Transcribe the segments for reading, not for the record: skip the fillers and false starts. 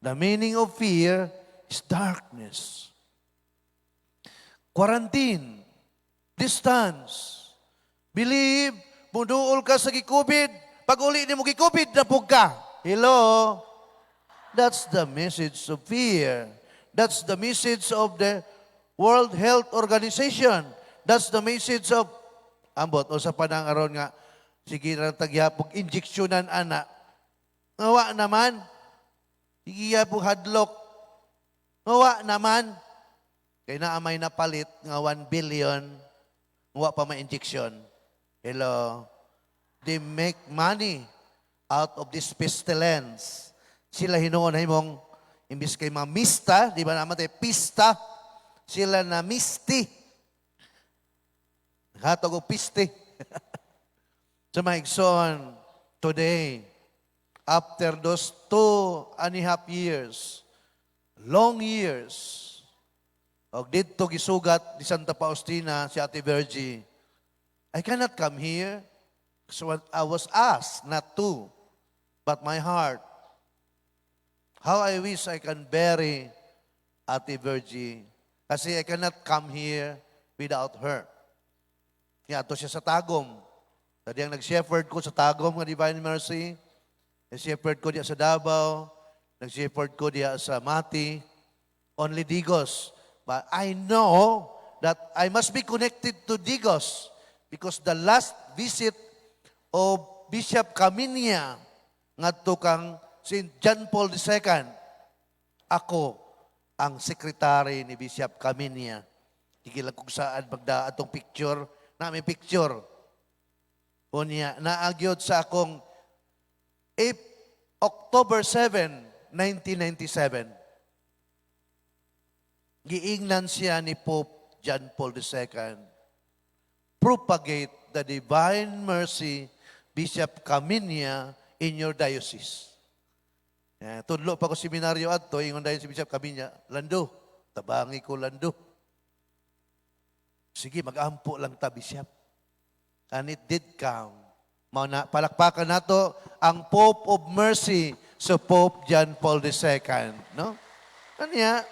The meaning of fear is darkness. Quarantine, distance, believe, muduol ka sa gi-COVID, pag uli nimo gi-COVID na pud ka. Hello? That's the message of fear. That's the message of the World Health Organization. That's the message of ambot o sa panang aron nga sige ra tag gyapon injeksyonan ana. Ngawa naman. Sige gyapon hadlok. Ngawa naman. Kay naa may napalit nga 1 billion, wa pa may injection. Hello. They make money out of this pestilence. Sila hinuon himong imbis kay mamista, di ba naman tayo pista, sila na misti. Hatag og piste. So my igsoon, today, after those 2.5 years, long years, og didto gisugat ni Santa Faustina si Ate Virgie, I cannot come here. So I was asked not to. But my heart, how I wish I can bury Ate Virgie. Kasi I cannot come here without her. Kaya ato siya sa Tagum. Tadi ang nag-shepherd ko sa Tagum nga Divine Mercy. Nag-shepherd ko diya sa Davao. Nag-shepherd ko diya sa Mati. Only Digos. But I know that I must be connected to Digos because the last visit of Bishop Caminia ngadto kang St. John Paul II, ako ang sekretary ni Bishop Caminia. Tigil lang kung saan magda atong picture, na may picture. Unya, naa gyod sa akong 8, October 7, 1997. Giingnan siya ni Pope John Paul II. "Propagate the divine mercy, Bishop Caminia, in your diocese." Eh, tudlo pa ko seminaryo adto, ingon dayon si Bishop Caminia, "Lando, tabangi ko, Lando." "Sige, mag-ampo lang ta, Bishop." And it did come. Mao na, palakpakan nato ang Pope of Mercy sa Pope John Paul II. No? Kanya,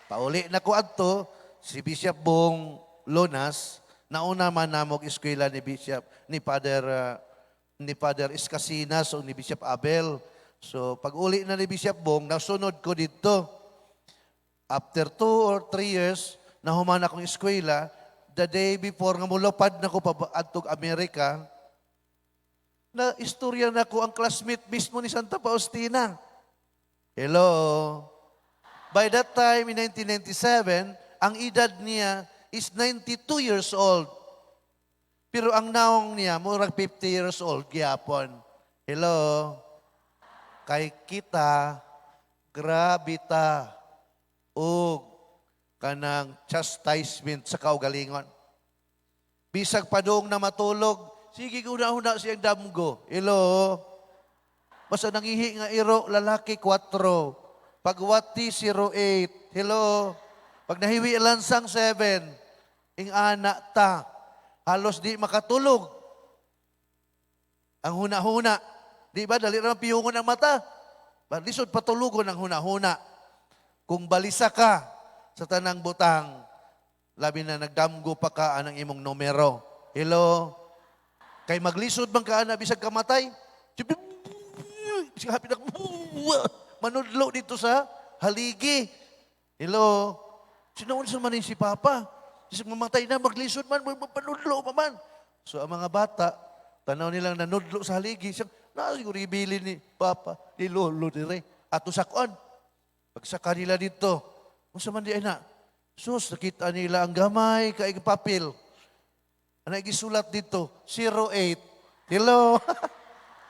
pauli na ko adto, si Bishop Bong Lunas, nauna man namog eskwela ni Bishop, ni Father Escasinas o ni Bishop Abel. So, pag uli na ni Bishop Bong, nasunod ko dito. After 2 or 3 years, nahuman akong eskwela, the day before nga mulupad na ko pa adtog Amerika, na istorya na ko ang classmate mismo ni Santa Faustina. Hello? By that time, in 1997, ang edad niya is 92 years old. Pero ang naong niya, murag 50 years old, gyapon. Hello? Kay kita, grabe ta, og kanang chastisement sa kaugalingon. Bisag padung na matulog, sige huna-huna siyang damgo. Hello? Basta nangihi nga iro, lalaki, 4. Pagwati, 08. Hello? Pag nahiwi lansang, 7. Ing ana ta. Halos di makatulog. Ang huna-huna. Di ba? Dali ra piyungon ang mata. Ba, lisod patulugon ang huna-huna. Kung balisa ka sa tanang butang, labi na nagdamgo pa ka anang imong numero. Hello? Kay maglisod man ka ana bisag kamatay. Bisag hapit na manudlo dito sa haligi. Hello? Sino sa man ni si Papa? Bisag mamatay na, maglisod man, magpanudlo pa man. So ang mga bata, tanaw nilang nanudlo sa haligi, siyang, na siguro ibilin ni Papa, ni Lolo dire. Ato sa kuan. Pagsaka nila dito, unsa man di ay na? Sus, nakita nila ang gamay kay papel. Ano gisulat dito? 08. Hello?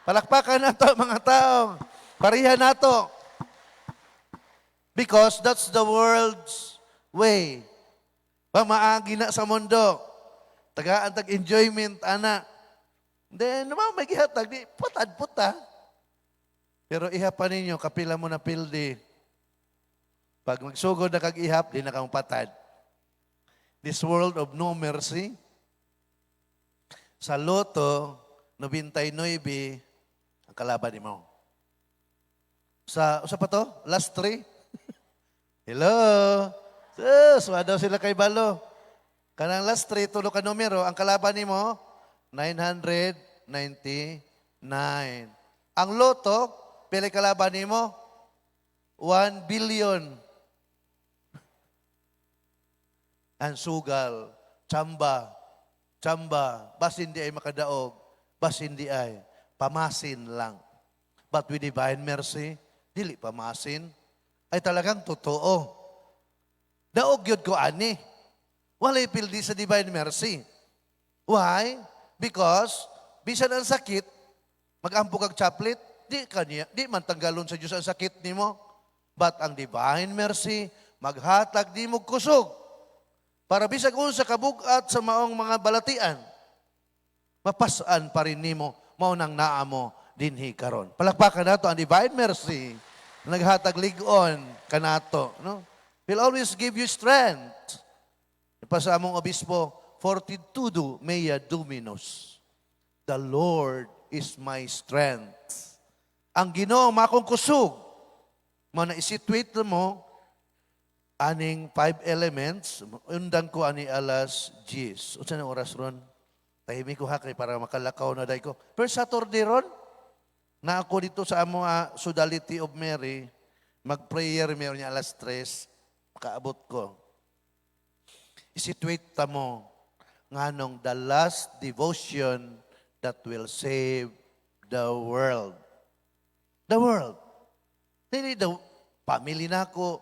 Palakpakan nato mga tao. Pareha nato. Because that's the world's way. Pamaagi na sa mundo. Tagaan tag enjoyment ana. Then naman may gihatag di patad puta. Pero ihapan ninyo kapila mo na pildi. Pag magsugod na kag ihap, di na kang patad. This world of no mercy. Sa lotto, 99 ang kalaban nimo. Sa Sa, usa pa to? Last three? Hello? Sus, wa daw sila kaybalo. Kanang last three, tulo ka numero, ang kalaban nimo, 999. Ang lotto, pila kalaban nimo? 1 billion. Ang sugal, chamba, chamba, basin di ay makadaog, basin di ay, pamasin lang. But with divine mercy, dili pamasin, ay talagang totoo. Daog yun ko ani. Walay pildi sa divine mercy. Why? Because, bisan ang sakit, mag-ampo kag chaplet, di kaniya, di man tanggalon sa Diyos ang sakit nimo. But ang divine mercy, maghatag nimo kusog. Para bisag unsa kabugat sa maong mga balatian, mapasan pa rin nimo mao nang naa mo dinhi karon. Palakpakan nato ang divine mercy, naghatag lig-on kanato, no? Will always give you strength. Pa sa among obispo, "Fortitudo mea Dominus." The Lord is my strength. Ang Ginoo akong kusog. Mo na i-situate mo aning five elements, undang ko ani alas 10. Unsa na oras ron? Tahimik ko ha kay para makalakaw na day ko. Pero Saturday ron, na ako dito sa amo Sodality of Mary, mag-prayer meron niya alas 3, makaabot ko. I-situate ta mo nganong the last devotion that will save the world. The world. Dili the family nako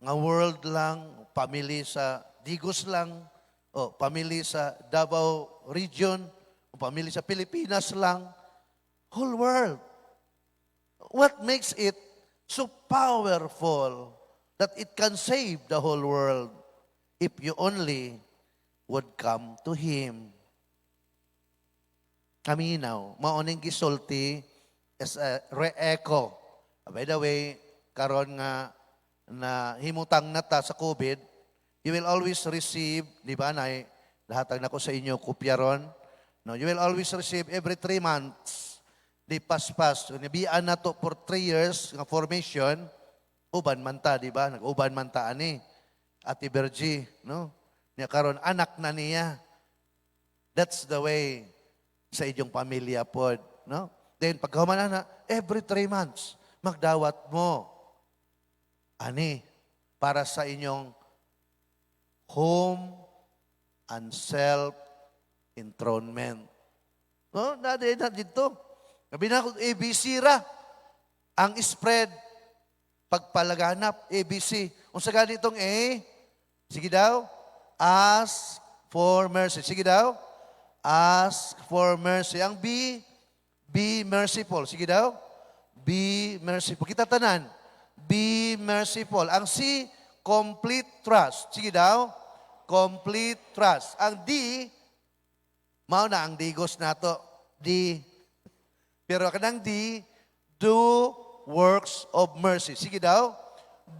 nga world lang, family sa Digos lang, o family sa Davao region, o family sa Pilipinas lang. Whole world. What makes it so powerful that it can save the whole world if you only would come to Him? Kaminaw, mao ning gisulti as a re-echo. By the way, karon nga na himutang na ta sa COVID, you will always receive, di ba, na lahatag na ko sa inyo kopya ron. No, you will always receive every 3 months di paspas. Nibian na to for 3 years nga formation, uban man ta, di ba? Nag-uban man ta ani. Ate Bergie, no? Niya karon anak na niya. That's the way sa inyong pamilya pod, no? Then pagkahuman na, every 3 months, magdawat mo ani para sa inyong home and self-enthronement. No, na dito. Sabi na ako, ABC ra. Ang spread, pagpalaganap, ABC. Unsa gani itong A? Sige daw. Ask for mercy. Sige daw. Ask for mercy. Ang B, be merciful. Sige daw. Be merciful. Kita tanan. Be merciful. Ang C, complete trust. Sige daw. Complete trust. Ang D, mao na ang Digos nato. D. Pero kanang D, do works of mercy. Sige daw.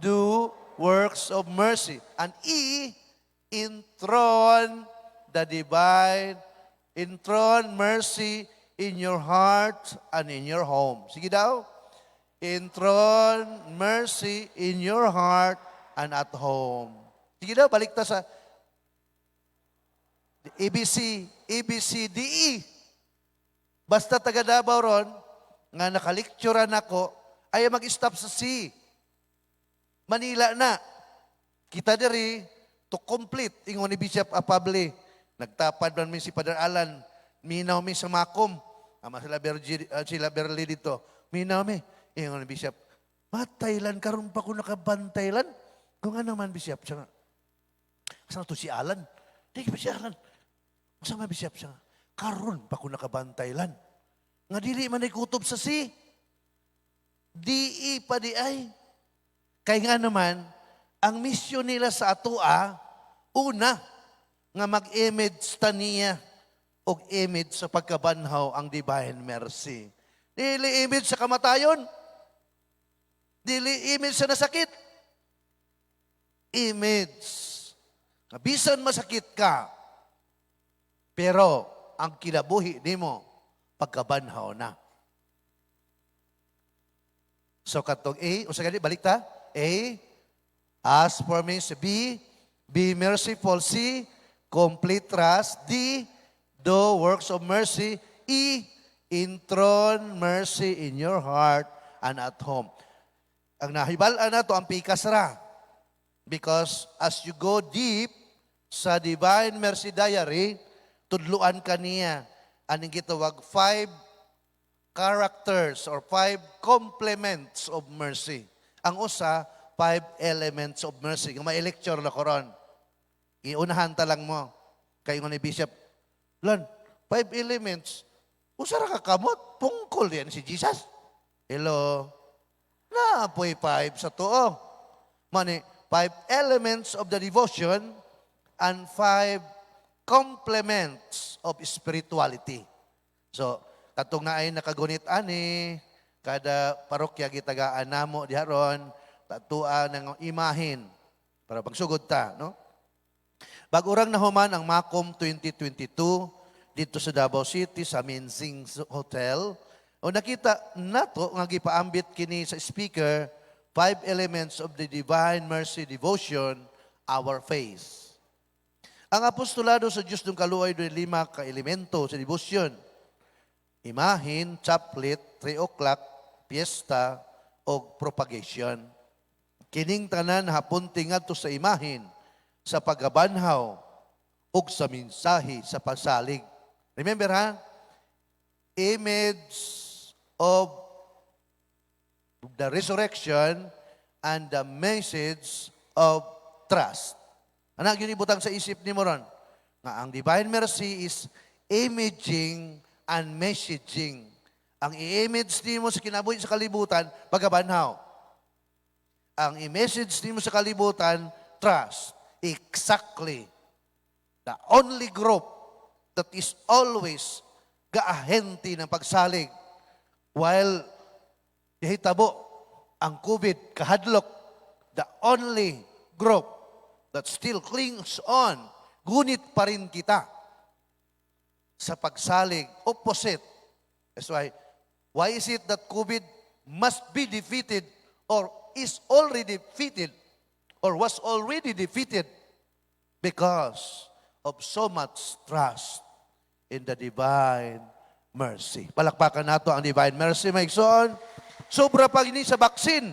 Do works of mercy. And E, enthrone the divine, enthrone mercy in your heart and in your home. Sige daw. Enthrone mercy in your heart and at home. Sige daw, balik ta sa ABC, A, B, C, D, E. Basta taga Davao ron, nga nakalikturan ako, ay mag-stop sa C. Manila na. Kita diri, to complete, ingon ni Bishop Apable. Nagtapad man mi si Father Alan, minaw mi sa Makom. Ama sila, Bergi, sila Berli dito. Minaw mi. Ingon ni Bishop, "Mataylan, karon pa ko nakabantaylan." Kung ano man, Bishop, siya nga. "Saan to si Alan? Di ba si Alan? Unsa man, Bishop?" Siya nga. "Karon pa ko nakabantaylan. Nga dili man ay kutob sa C. DE pa di ay." Kay nga naman, ang misyon nila sa atoa, una, nga mag-image ta niya og image sa pagkabanhaw ang divine mercy. Dili image sa kamatayon. Dili image sa nasakit. Image. Nga bisan masakit ka, pero ang kinabuhi nimo pagkabanhaw na. So katong A, usa gani, balik ta. A, ask for mercy. B, be merciful. C, complete trust. D, do works of mercy. E, enthrone mercy in your heart and at home. Ang nahibal-an nato, ang pikas ra. Because as you go deep sa Divine Mercy Diary, tudluan ka niya aning gitawag five characters or five complements of mercy. Ang usa, five elements of mercy. Kung may lecture na koron, iunahan ta lang mo. Kay ni Bishop, "Lan, five elements, usa ra ka kamot, pungkol yan si Jesus." Hello? Naa poy five sa tuo. Mani, five elements of the devotion and five complements of spirituality. So, katong naay nakagunit ani, kada parokya gitagaan namo diha ron, tatua ng imahin para pagsugod ta, no? Bago rang nahuman ang Macom 2022 dito sa Davao City sa Minzing Hotel, o nakita nato nga gipaambit kini sa speaker, five elements of the Divine Mercy Devotion, our faith. Ang apostolado sa Diyos ng Kaluoy, dunay lima ka elemento sa devotion. Imahin, chaplet, 3 o'clock, piyesta, o propagation. Kining tanan hapunti ngadto sa imahin, sa pagabanhaw, ug sa mensahe sa pasalig. Remember ha? Image of the resurrection and the message of trust. Ana gyud ibutang sa isip nimo ron? Nga ang Divine Mercy is imaging and messaging. Ang i-image nimo sa kinabuhi sa kalibutan, pagabanhaw. Ang i-message nimo sa kalibutan, trust. Exactly. The only group that is always gaahente ng pagsalig while gihitabo ang COVID, kahadlok, the only group that still clings on, gunit pa rin kita sa pagsalig, opposite. That's why is it that COVID must be defeated or is already defeated or was already defeated? Because of so much trust in the divine mercy. Palakpakan nato ang divine mercy, mga igsoon. Sobra pa kini sa vaccine.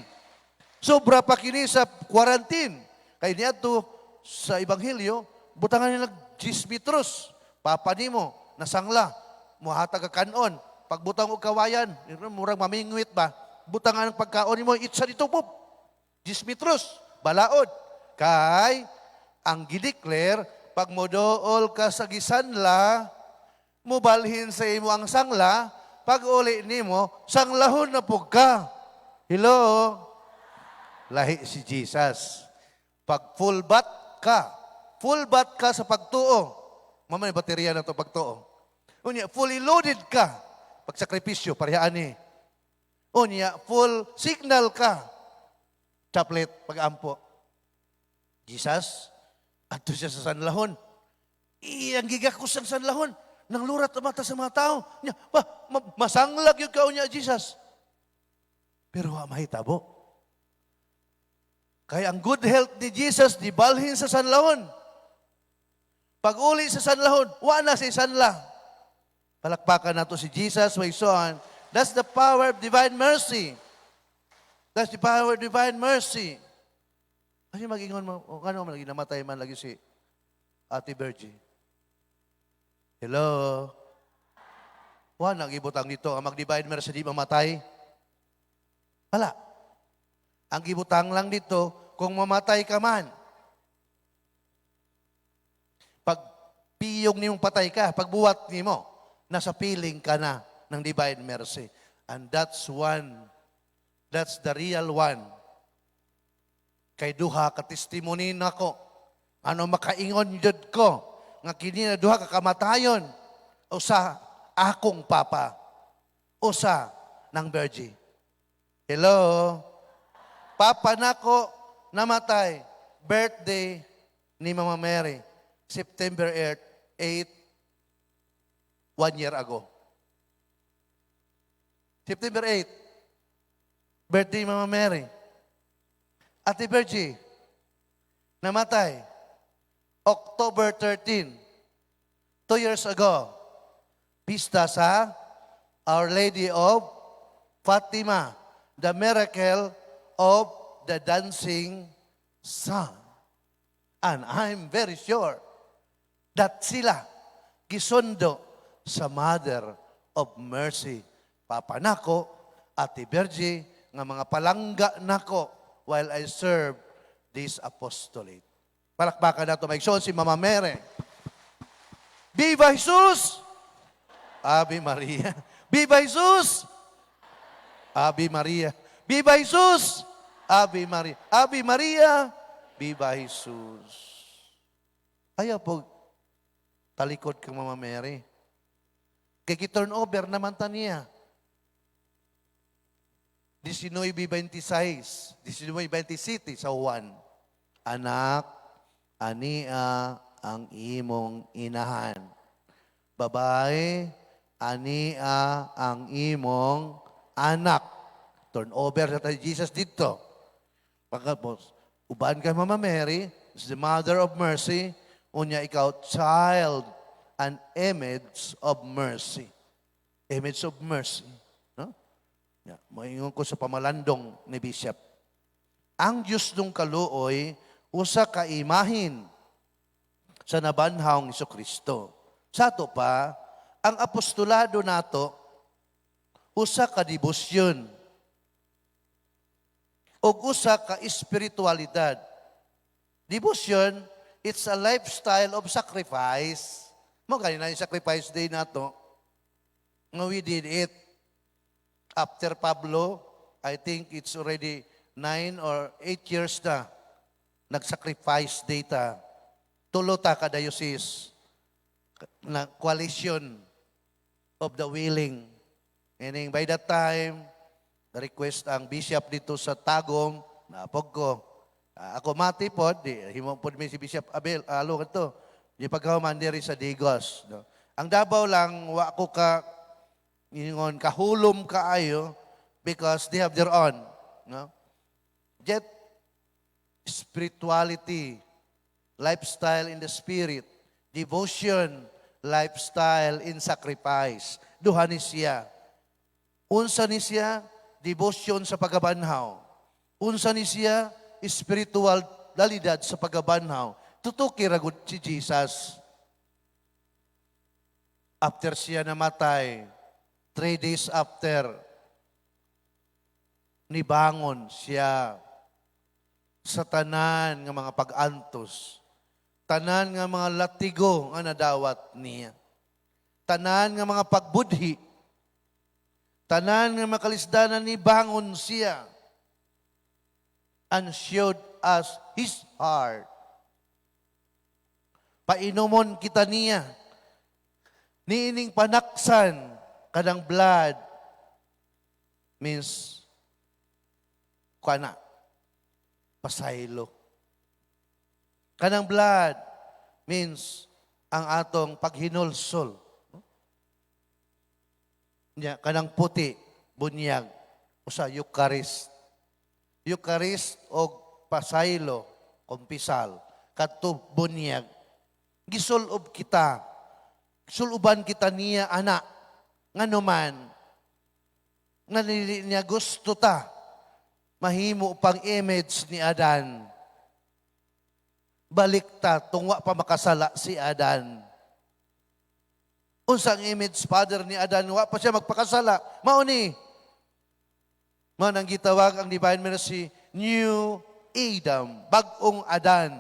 Sobra pa kini sa quarantine. Kay niadto sa Ebanghelyo, butangan nila 10 metros. Papa nimo, nasangla, muhatag ka kanon. Pagbutang og kawayan, murag mamingwit ba? Butangan ang pagkaon nimo, itsa dito po. 10 metros, balaod. Kay ang gideclare, pag modool ka sa gisanla, mubalhin sa imo ang sangla, pag uli nimo, sanglahon na pug ka. Hello? Lahi si Jesus. Pag full bat ka, full bat ka sa pagtuo. Mamay baterya na to pagtuo. Unya, fully loaded ka. Pag sakripisyo, parehaan ni. Unya, full signal ka. Chaplet, pag-ampo. Jesus, adto siya sa sanlahon. Iyang gigakos ang sanlahon. Nang lurat ang mata sa mga tao. Nya, ba, masanglag gyud ka unya, Jesus. Pero wa mahitabo. Kaya ang good health ni Jesus, dibalhin sa sanlahon. Pag uli sa sanlahon, wa na sa sanla. Palakpakan nato si Jesus, way so on. That's the power of divine mercy. That's the power of divine mercy. Kasi mag-ingon mo, o ano man, lagi namatay man lagi si Ate Virgie. Hello? Wa nang ibutang dito ang mag-divine mercy di mamatay. Wala. Ang gibutang lang dito, kung mamatay ka man, pag piyong nimong patay ka, pagbuwat nimo, nasa piling ka na ng divine mercy. And that's one, that's the real one. Kay duha ka testimony nako. Ano makaingon jud ko nga kini na duha ka kamatayon, usa akong papa, usa ng Virgie. Hello? Papa nako namatay, birthday ni Mama Mary, September 8, one year ago. September 8. Birthday Mama Mary. Ate Virgie, namatay October 13, 2 years ago. Pista sa Our Lady of Fatima, the miracle of the dancing sun. And I'm very sure that sila gisundo sa Mother of Mercy. Papa nako, Ate Virgie, nga mga palangga nako while I serve this apostolate. Palakpakan nato, mga igsoon, si Mama Mary. Viva Jesus! Ave Maria. Viva Jesus! Ave Maria. Viva Jesus! Ave Maria. Ave Maria. Viva Jesus. Ayaw po talikod kang Mama Mary. Kay turn over naman ta niya. 19.26, 19.27 sa Juan. "Anak, ania ang imong inahan. Babae, ania ang imong anak." Turn over na tayo Jesus dito. Pagkapos, uban kay Mama Mary, is the mother of mercy, unya ikaw, child and image of mercy. Image of mercy. No? Yeah, moingon ko sa pamalandong ni Bishop. Ang Diyos nung kaluoy, usa ka imahin sa nabanhawng Hesus Kristo. Sa ato pa, ang apostolado nato, usa ka debosyon o usa ka espiritualidad. Devotion, it's a lifestyle of sacrifice. Mao gani na yung sacrifice day nato. Nga we did it. After Pablo, I think it's already 9 or 8 years na nag-sacrifice day ta. Tulo ta ka diocese na coalition of the willing. Meaning by that time, request ang bishop dito sa Tagum, naapog ko. Ah, ako mati pod, di, himo pod mi si Bishop Abel, alo kadto. Di pagkahuman diri sa Digos. No? Ang Davao lang, wa ko ka, ingon, kahulom kaayo because they have their own. No? Yet, spirituality, lifestyle in the spirit, devotion, lifestyle in sacrifice. Duha ni siya. Unsa ni siya? Devotion sa pagabanhaw. Unsa ni siya? Spiritual dalidad sa pagabanhaw. Tutuki ra gud si Jesus. After siya namatay, 3 days after, nibangon siya sa tanan nga mga pag-antos, tanan nga mga latigo nga nadawat niya, tanan nga mga pagbudhi, tanan nga makalisdanan, nibangon siya and showed us His heart. Painumon kita niya. Niining panaksan kanang blood means kana pasaylo. Kanang blood means ang atong paghinulsol. Nya kanang puti bunyag usa Eucharist. Eucharist og pasaylo, kumpisal, kadto bunyag. Gisulob kita. Suluban kita niya ana. Ngano man nga dili niya gusto ta mahimo pang image ni Adan. Balik ta tungwa pa makasala si Adan. Unsa ang image, Father, ni Adan wa pa siya magpakasala? Mao ni. Mao nang gitawag ang Divine Mercy New Adam, bag-ong Adan.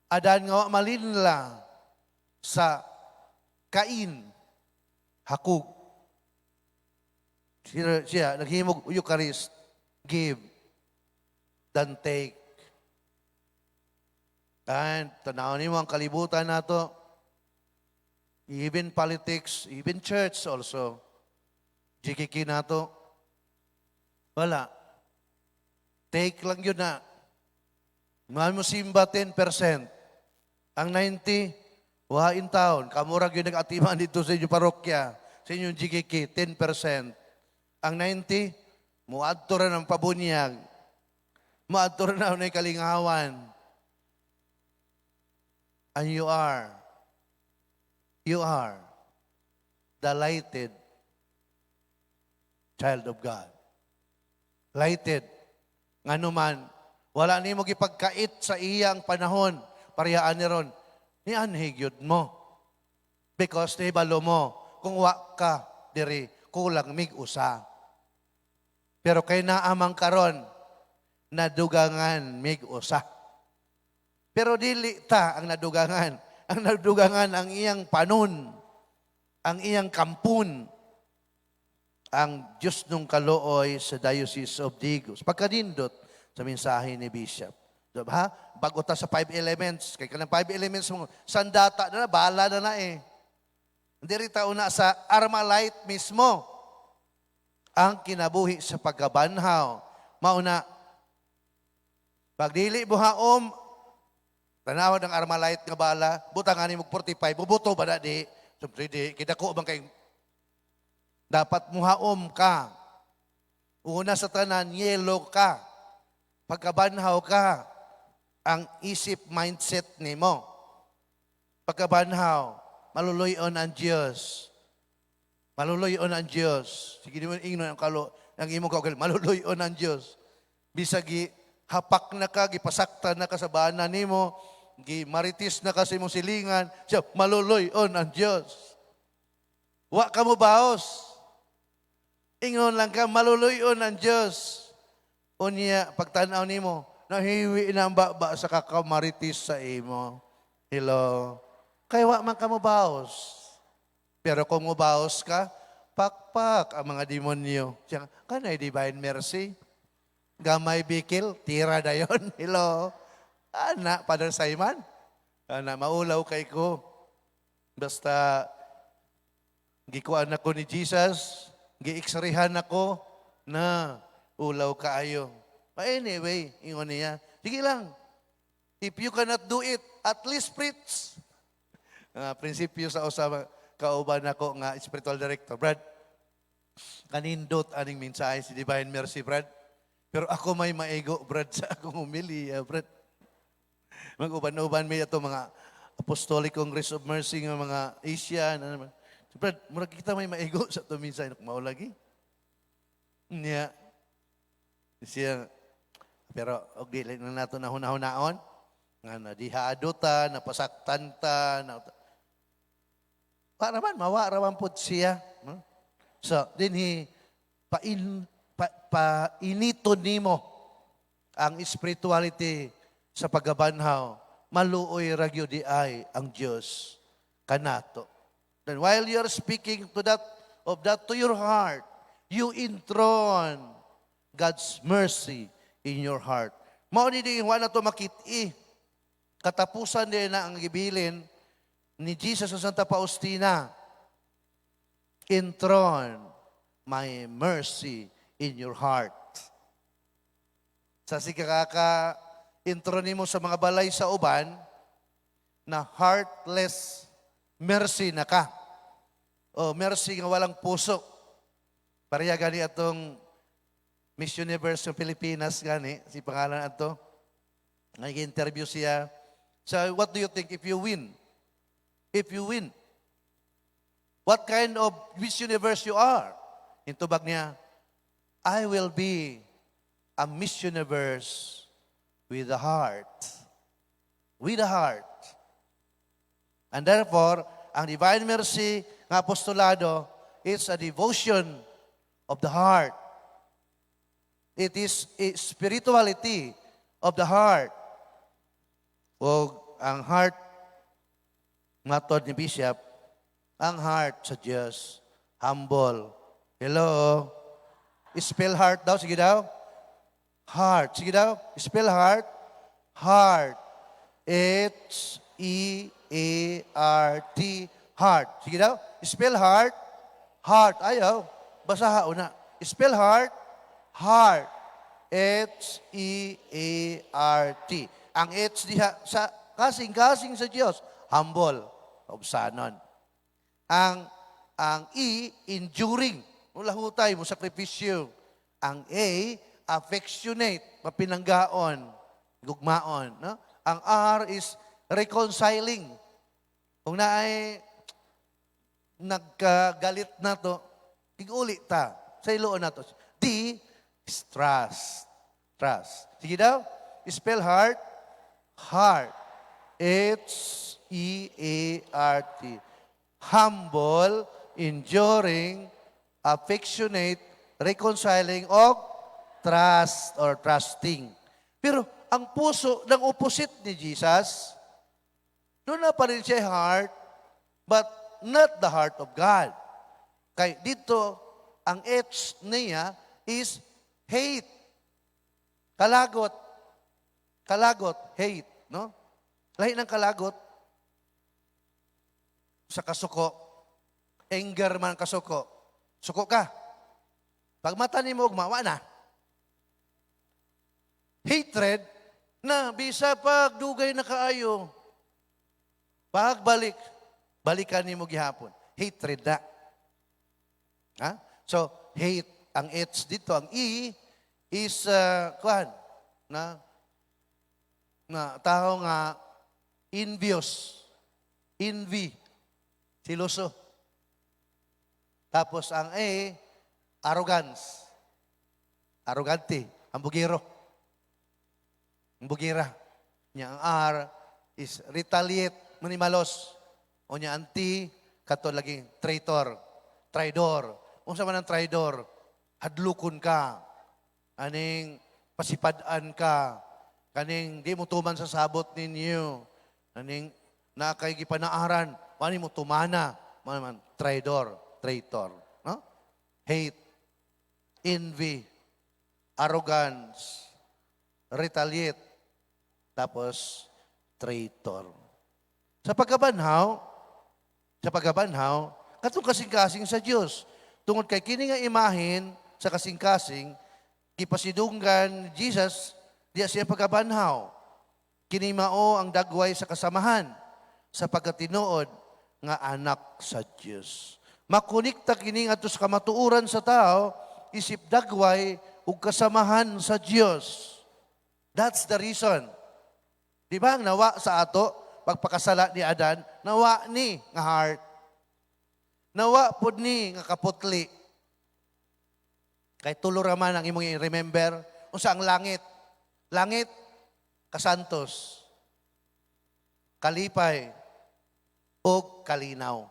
Adan nga wa malinla sa Cain, hakug. Siya naghimog Eucharist, give than take. And tanaw nimo ang kalibutan nato, even politics, even church also, GKK nato, wala. Take lang yun na. Mahal mo simba 10%. Ang 90, wa in town. Kamurag yun nag-atiman dito sa inyong parokya, sa inyong GKK, 10%. Ang 90, Muadto ra ng pabunyag. Muadto ra na ng kalingawan. And you are the lighted child of God. Lighted. Ngano man, wala nimo gipagkait sa iyang panahon, parehas ni ron, nianhi gyud mo. Because nahibalo mo, kung wa ka diri, kulang mig usa. Pero kay naa man karon, nadugangan mig usa. Pero dili ta ang nadugangan. Ang nadugangan ang iyang panon, ang iyang kampon, ang Diyos nung kaluoy sa Diocese of Digos. Pagkanindot sa mensahe ni Bishop. Diba? Bago ta sa five elements. Kay kanang five elements mo, sandata na na, bala na na eh. Hindi rin tao na sa Armalite mismo. Ang kinabuhi sa pagkabanhaw. Mauna, pag dili buhaom, tanawa ng Armalite nga bala, butang ani mo 45, bubuto ba na di? Siyempre di, kidako bang kay dapat muhaom ka. Una sa tanan, yelo ka. Pagkabanhaw ka, ang isip mindset nimo. Pagkabanhaw, maluluyon ang Diyos. Maluluyon ang Diyos. Sige mo ingnon ang kalo, ang imong kaugalingon, maluluyon ang Diyos. Bisag hapak na ka, gipasaktan na ka sa bana nimo, gi marites na ka sa imong silingan, siya, maluluyon ang Diyos. Wa ka mo baos. Ingon lang ka, maluluyon ang Diyos. Unya, pagtanaw nimo, nahiwi na ang baba sa kakamaritis sa imo. Hello. Kay wa man ka mo baos. Pero kung mubaos ka, pakpak ang mga demonyo. Siya, kanay divine mercy. Gamay bikil, tira dayon. Hello. Ana, Father Simon. Ana, maulaw kay ko. Basta, gikuan ako ni Jesus, gi-x-rayhan ako, na ulaw kaayo. But anyway, ingon niya, sige lang. If you cannot do it, at least preach. Prinsipyo sa usa kauban nako nga spiritual director. Brad, kanindot aning mensahe si Divine Mercy, Brad. Pero ako may maigo, Brad, sa akong homilya, Brad. Mag-uban-uban may ato mga Apostolic Congress of Mercy nga mga Asian. Ano man. So, Brad, murag kita may maigo sa ato mensahe. Mao lagi. Niya. Siya, pero og dili na nato na hunahunaon nga nadihado ta, napasaktan ta, na, para man, mawa ra man pud siya. No? So, dinhi painito nimo ang spirituality sa pagkabanhaw. Maluoy ra gyud di ay ang Dios kanato. Then while you're speaking to that of that to your heart, you enthrone God's mercy in your heart. Mao ni di wa na to makit-i. Katapusan din na ang gibilin ni Jesus sa Santa Faustina. Enthrone my mercy in your heart. Sa sikakaka enthrone nimo sa mga balay sa uban na heartless mercy na ka. O mercy nga walang puso. Pareha gani atong Miss Universe ng Pilipinas gani, si pangalan ato. Nag-interview siya. So, what do you think if you win? If you win, what kind of Miss Universe you are? Intubag niya, "I will be a Miss Universe with a heart." With a heart. And therefore, ang Divine Mercy nga apostolado is a devotion of the heart. It is a spirituality of the heart. O ang heart, matod ni Bishop, ang heart sa Diyos, humble. Hello? Spell heart daw, sige daw. Heart, sige daw. Spell heart. Heart. H-E-A-R-T. Heart. Sige daw. Spell heart. Heart. Ayaw. Basaha una. Spell heart. Heart. H-E-A-R-T. Ang H diha sa kasing-kasing sa Diyos, humble, obsanon. Ang E, enduring. Mulahutay mo sakripisyo. Ang A, affectionate, mapinanggaon, gugmaon. No? Ang R is reconciling. Kung naay nagkagalit na to, tig-uli ta. Sayloon na to. D is trust. Trust. Sige daw. Spell heart. Heart. Heart. Humble, enduring, affectionate, reconciling, o trust or trusting. Pero ang puso ng opposite ni Jesus, doon na pa rin siya heart, but not the heart of God. Kay dito, ang H niya is hate. Kalagot. Kalagot, hate, no? Lahi ng kalagot sa kasuko. Anger man kasuko. Suko ka. Pag mata nimo ugma, wa na. Hatred na bisa pag dugay na kaayo. Pagbalik, balikan nimo gihapon. Hatred na. Ha? So, hate, ang H dito, ang E is, kuan, na, na tao nga envious, envy, seloso. Tapos ang A, arrogance, arrogante, ambugiro, ambugira. Nya ang R is retaliate, manimalos. O nya ang T, kato lagi traitor, traidor. Unsa man ang traidor? Hadlukon ka. Aning pasipad-an ka. Kaning di mo tuman sa sabot ninyo. Aning naa kay gipanaaran, wani mo tumana. Man man traidor, traitor, no? Hate, envy, arrogance, retaliate, tapos traitor. Sa pagkabanhaw, katong kasing-kasing sa Dios. Tungod kay kini nga imahin sa kasing-kasing, gipasidunggan Jesus diya siya pagkabanhaw. Kini mao ang dagway sa kasamahan sa pagkatinuod nga anak sa Dios. Makonekta kini ngadto sa kamatuoran sa tao isip dagway ug kasamahan sa Dios. That's the reason. Di ba ang nawa sa ato, pagpakasala ni Adan, nawa ni nga heart. Nawa pud ni nga kaputli. Kay tulo ra man ang imong i-remember unsa ang langit. Langit, kasantos, kalipay, o kalinaw.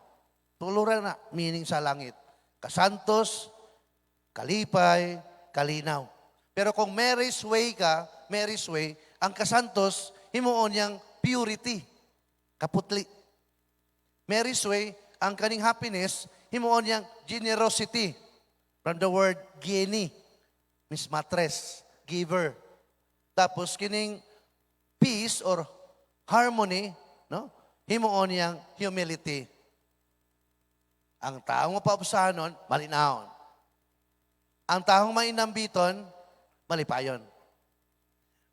Tulo ra na meaning sa langit. Kasantos, kalipay, kalinaw. Pero kung Mary's Way ka, Mary's Way, ang kasantos, himuon niyang purity, kaputli. Mary's Way, ang kaning happiness, himuon niyang generosity. From the word geni, means matres, giver. Tapos kining peace or harmony, no? Himuon niyang humility. Ang taong mapaubsanon, malinawon. Ang taong mainambiton, malipayon.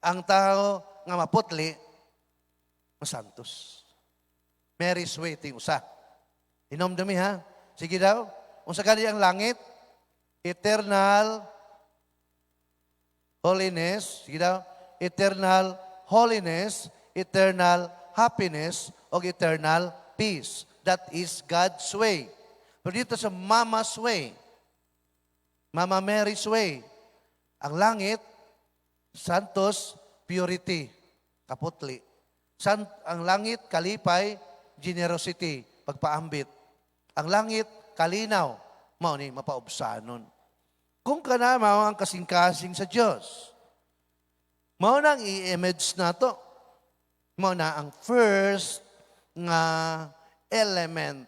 Ang tao nga maputli, masantos. Mary's Way, ting usa. Hinomdumi ha. Sige daw. Unsa gani ang langit? Eternal holiness. Sige daw. Eternal holiness, eternal happiness, o eternal peace. That is God's way. Pero dito sa Mama's way, Mama Mary's way, ang langit, santos, purity, kaputli. Ang langit, kalipay, generosity, pagpaambit. Ang langit, kalinaw, mao ni mapaubsanon. Kung kana mao ang kasing-kasing sa Dios, mao na ang i-image nato. Mao na ang first nga element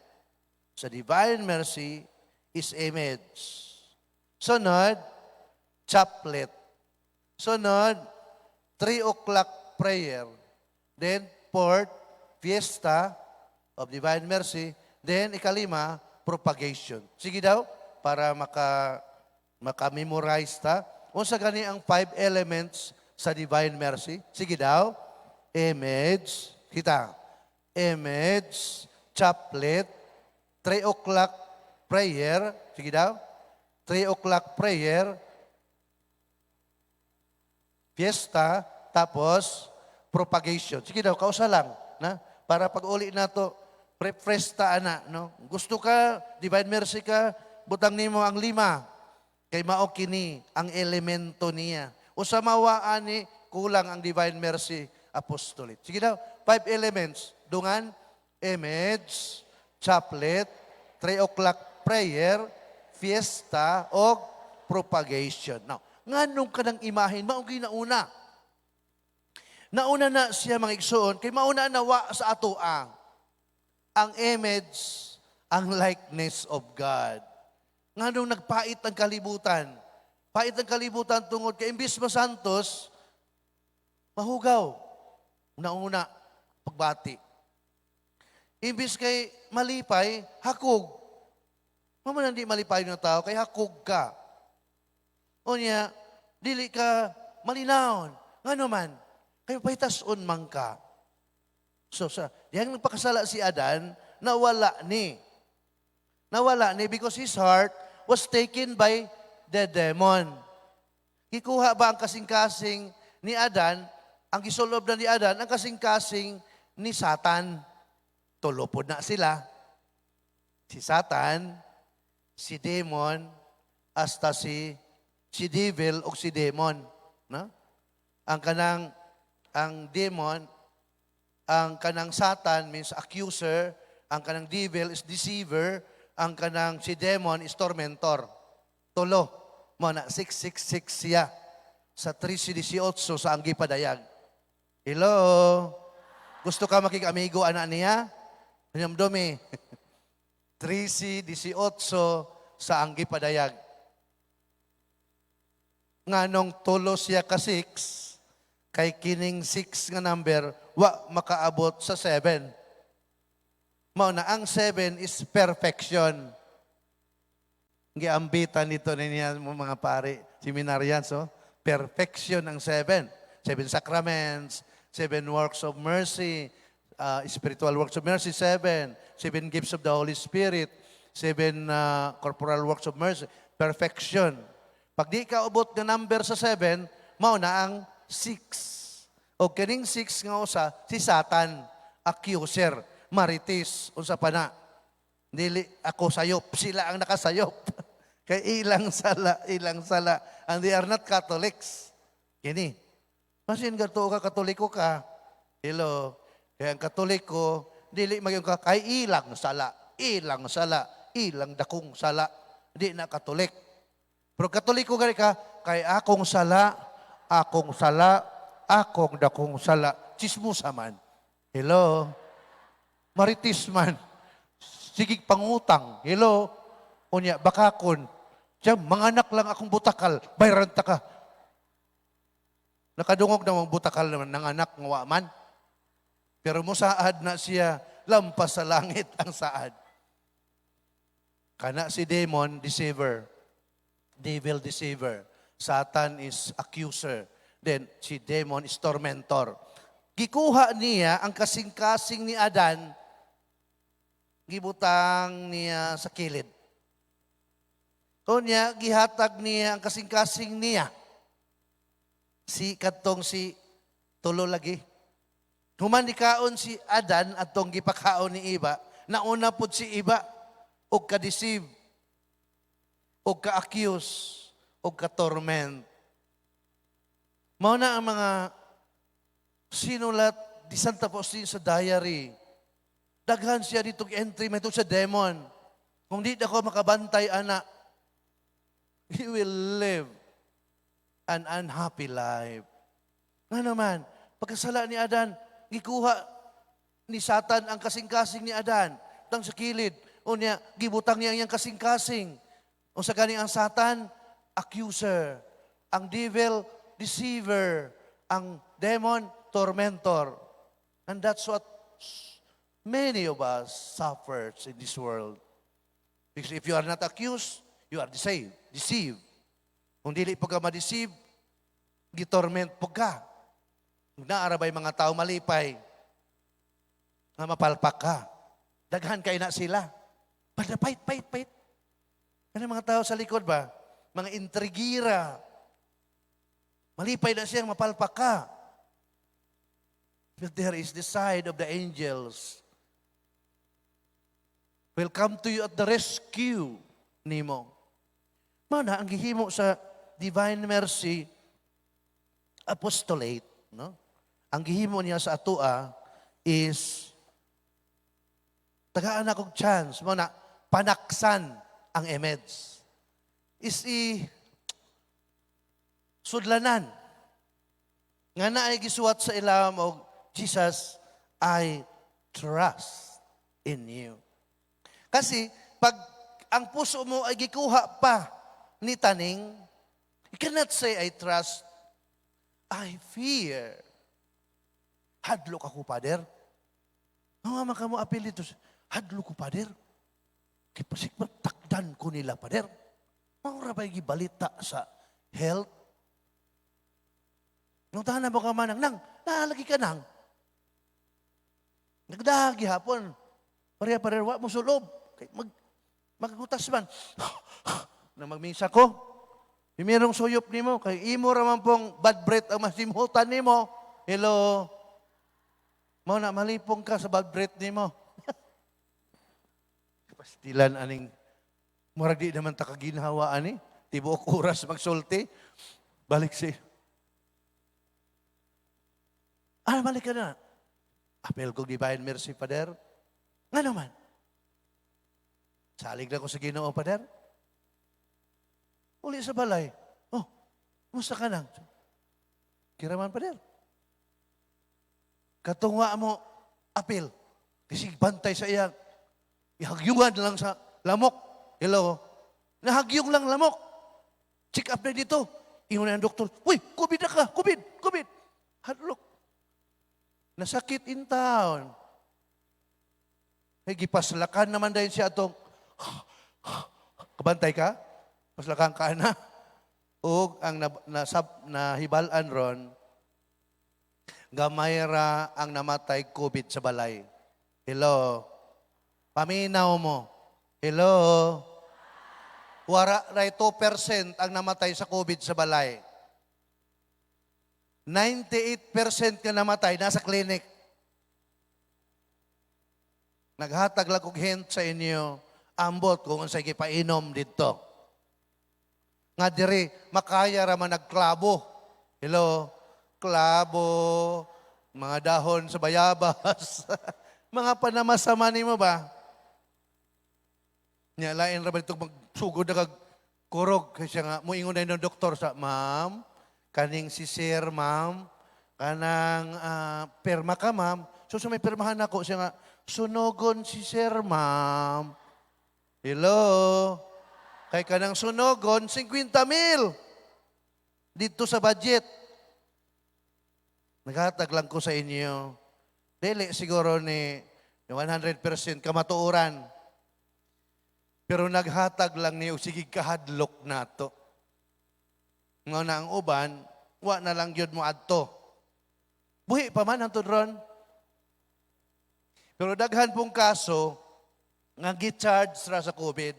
sa divine mercy is image. Sunod, chaplet. Sunod, 3 o'clock prayer. Then, fourth, fiesta of divine mercy. Then, ikalima, propagation. Sige daw, para maka-memorize ta. Unsa gani ang five elements sa divine mercy? Sige daw. Image, kita. Image, chaplet, 3 o'clock prayer, sige daw. 3 o'clock prayer, Fiesta, tapos propagation. Sige daw, kausa lang, na? Para pag uli nato, refresh ta ana, no? Gusto ka, Divine Mercy ka, butang nimo ang lima. Kay mao kini ang elemento niya. Usa mawa ani, kulang ang Divine Mercy Apostolate. Sige daw, five elements. Dungan, image, chaplet, 3 o'clock prayer, fiesta, o propagation. Now, nganong kanang imahen, mao ginauna. Nauna na siya, mga igsoon, kay mauna na wa sa atoa ang image, ang likeness of God. Nganong nagpait ang kalibutan? Pait ang kalibutan tungod kay imbis masantos, mahugaw. Nauna, pagbati. Imbis kay malipay, hakog. Mao man di malipay ng tao, kay hakog ka. Unya, dili ka malinawon. Ngano man, kay pahitason man ka. So sa diyang nagpakasala si Adan, nawala ni. Nawala ni because his heart was taken by the demon. Gikuha ba ang kasing-kasing ni Adan, ang gisulob na ni Adan, ang kasing-kasing ni Satan? Tulo pod na sila. Si Satan, si demon, hasta si devil o si demon. No? Ang kanang ang demon, ang kanang Satan means accuser, ang kanang devil is deceiver, ang kanang si demon is tormentor. Tulo. Mao na 666 siya sa 1318 sa ang gipadayag. Hello? Gusto ka makig-amigo ana niya? Hinumdumi. 1318 sa ang gipadayag. Nganong tulo siya ka 6, kay kining 6 nga number wa makaabot sa 7. Mao na ang 7 is perfection. Giambitan nito niya mo mga pare, seminarians, oh. Perfection ang 7. Seven sacraments, seven works of mercy, spiritual works of mercy, seven. Seven gifts of the Holy Spirit, seven corporal works of mercy. Perfection. Pag di ka ubot nga number sa 7, mao na ang 6. O kining 6 nga usa, si Satan, accuser, marites, unsa pa na. Dili ako sayop, sila ang nakasayop. Kay ilang sala, ilang sala. And they are not Catholics. Kini. Masin gato ka, Katoliko ka. Hello. Kaya ang Katoliko, dili magyong ka, kay ilang sala, ilang sala, ilang dakong sala. Di na Katolik. Pero Katoliko gani ka, kay akong sala, akong sala, akong dakong sala. Chismosa man. Hello. Marites man. Sige pangutang. Hello. Unya, bakakon. Diyan, mga anak lang akong butakal. Bayran ta ka. Nakadungog na mga butakal naman ng anak nga wa man. Pero musaad na siya, lampas sa langit ang saad. Kana si demon, deceiver. Devil, deceiver. Satan is accuser. Then si demon is tormentor. Gikuha niya ang kasing-kasing ni Adan, gibutang niya sa kilid. Unya, gihatag niya ang kasing-kasing niya. Si kadtong si tulo lagi. Human nikaon si Adan atong gipakaon ni Eva, nauna pud si Eva og ka-deceive, og ka-accuse, og ka-torment. Mao na ang mga sinulat di Santa Faustina sa diary. Daghan siya dito entry may sa demon. Kung di ako makabantay ana, he will live an unhappy life. Nga naman, pagkasala ni Adan, gikuha ni Satan ang kasing-kasing ni Adan, tang sa kilid. Unya, gibutang niya ang iyang kasing-kasing. Unsa gani ang Satan? Accuser. Ang devil, deceiver. Ang demon, tormentor. And that's what many of us suffers in this world. Because if you are not accused, you are deceived. Deceived. Kung dili po ka ma-deceive, gitorment po ka. Naa ra bay mga tao malipay nga mapalpak ka. Daghan kay na sila. Basta pait, pait, pait. Ano mga tao sa likod ba? Mga intrigira. Malipay na siyang mapalpak ka. But there is the side of the angels will come to you at the rescue nimo. Mana ang gihimo sa Divine Mercy Apostolate, no? Ang gihimo niya sa atoa is tagaan akong chance mo na panaksan ang image. Is i sudlanan nga naay gisuwat sa ilam og "Jesus, I trust in you." Kasi pag ang puso mo ay gikuha pa ni Taning, you cannot say, "I trust." I fear. Hadlok ako, Father. Nga man ka mo apil dito. Hadlok ko, Father. Kay pasig takdan ko nila, Father. Mao ra ba'y gibalita sa health? Nung tahanan mo ka manang, nang, naalagi ka nang. Nagdahagi hapon. Pareha pareha, wa mo sulob. Kay maggutas man. Na magmisa ko. Merong suyop nimo kay imo ra man pong bad breath ang masimhutan nimo. Hello. Mao na malipong ka sa bad breath nimo. Pastilan aning murag di naman ta kaginhawa ani. Tibuok oras magsulti. Balik si. Ah, balik ka na. Apel ko Divine Mercy, Father. Nga naman. Salig na ko sa Ginoo, Father. Uli sa balay. Oh, musta ka nang? Kiraman, Father. Katungwa mo, apil. Kasi bantay sa iya. Ihagyungan lang sa lamok. Hello? Nahagyong lang lamok. Check up na dito. Ingon na ang doktor, "Uy, COVID na ka, COVID, COVID." Hadlok. Nasakit in town. Ay, gipaslakan naman dahil siya atong, kabantay ka? Paslakan ka na. O ang nahibal-an ron, gamay ra ang namatay COVID sa balay. Hello? Paminaw mo. Hello? Wara ray 2% ang namatay sa COVID sa balay. 98% ka namatay nasa clinic. Naghatag lang kog hint sa inyo, ambot kung unsay gipainom dito. Nga diri makaya ra man nagklabo. Hello? Klabo, mga dahon sa bayabas, mga panamasama nimo ba? Nya lain ra ba dito magsugod na kag kurog kasi nga moingon na ng doktor sa ma'am, kaning si sir, ma'am, kanang perma ka, ma'am. So sa may pirmahan ako siya nga sunogon si sir, ma'am. Hello? Kay kanang sunogon 50 mil dito sa budget. Naghatag lang ko sa inyo. Dili siguro ni 100% kamatuoran. Pero naghatag lang ni og sige kahadlok nato. Nga na ang uban, wa na lang gyud mo adto. Buhi pa man hantod ron. Pero daghan pong kaso nga gi-charge ra sa COVID.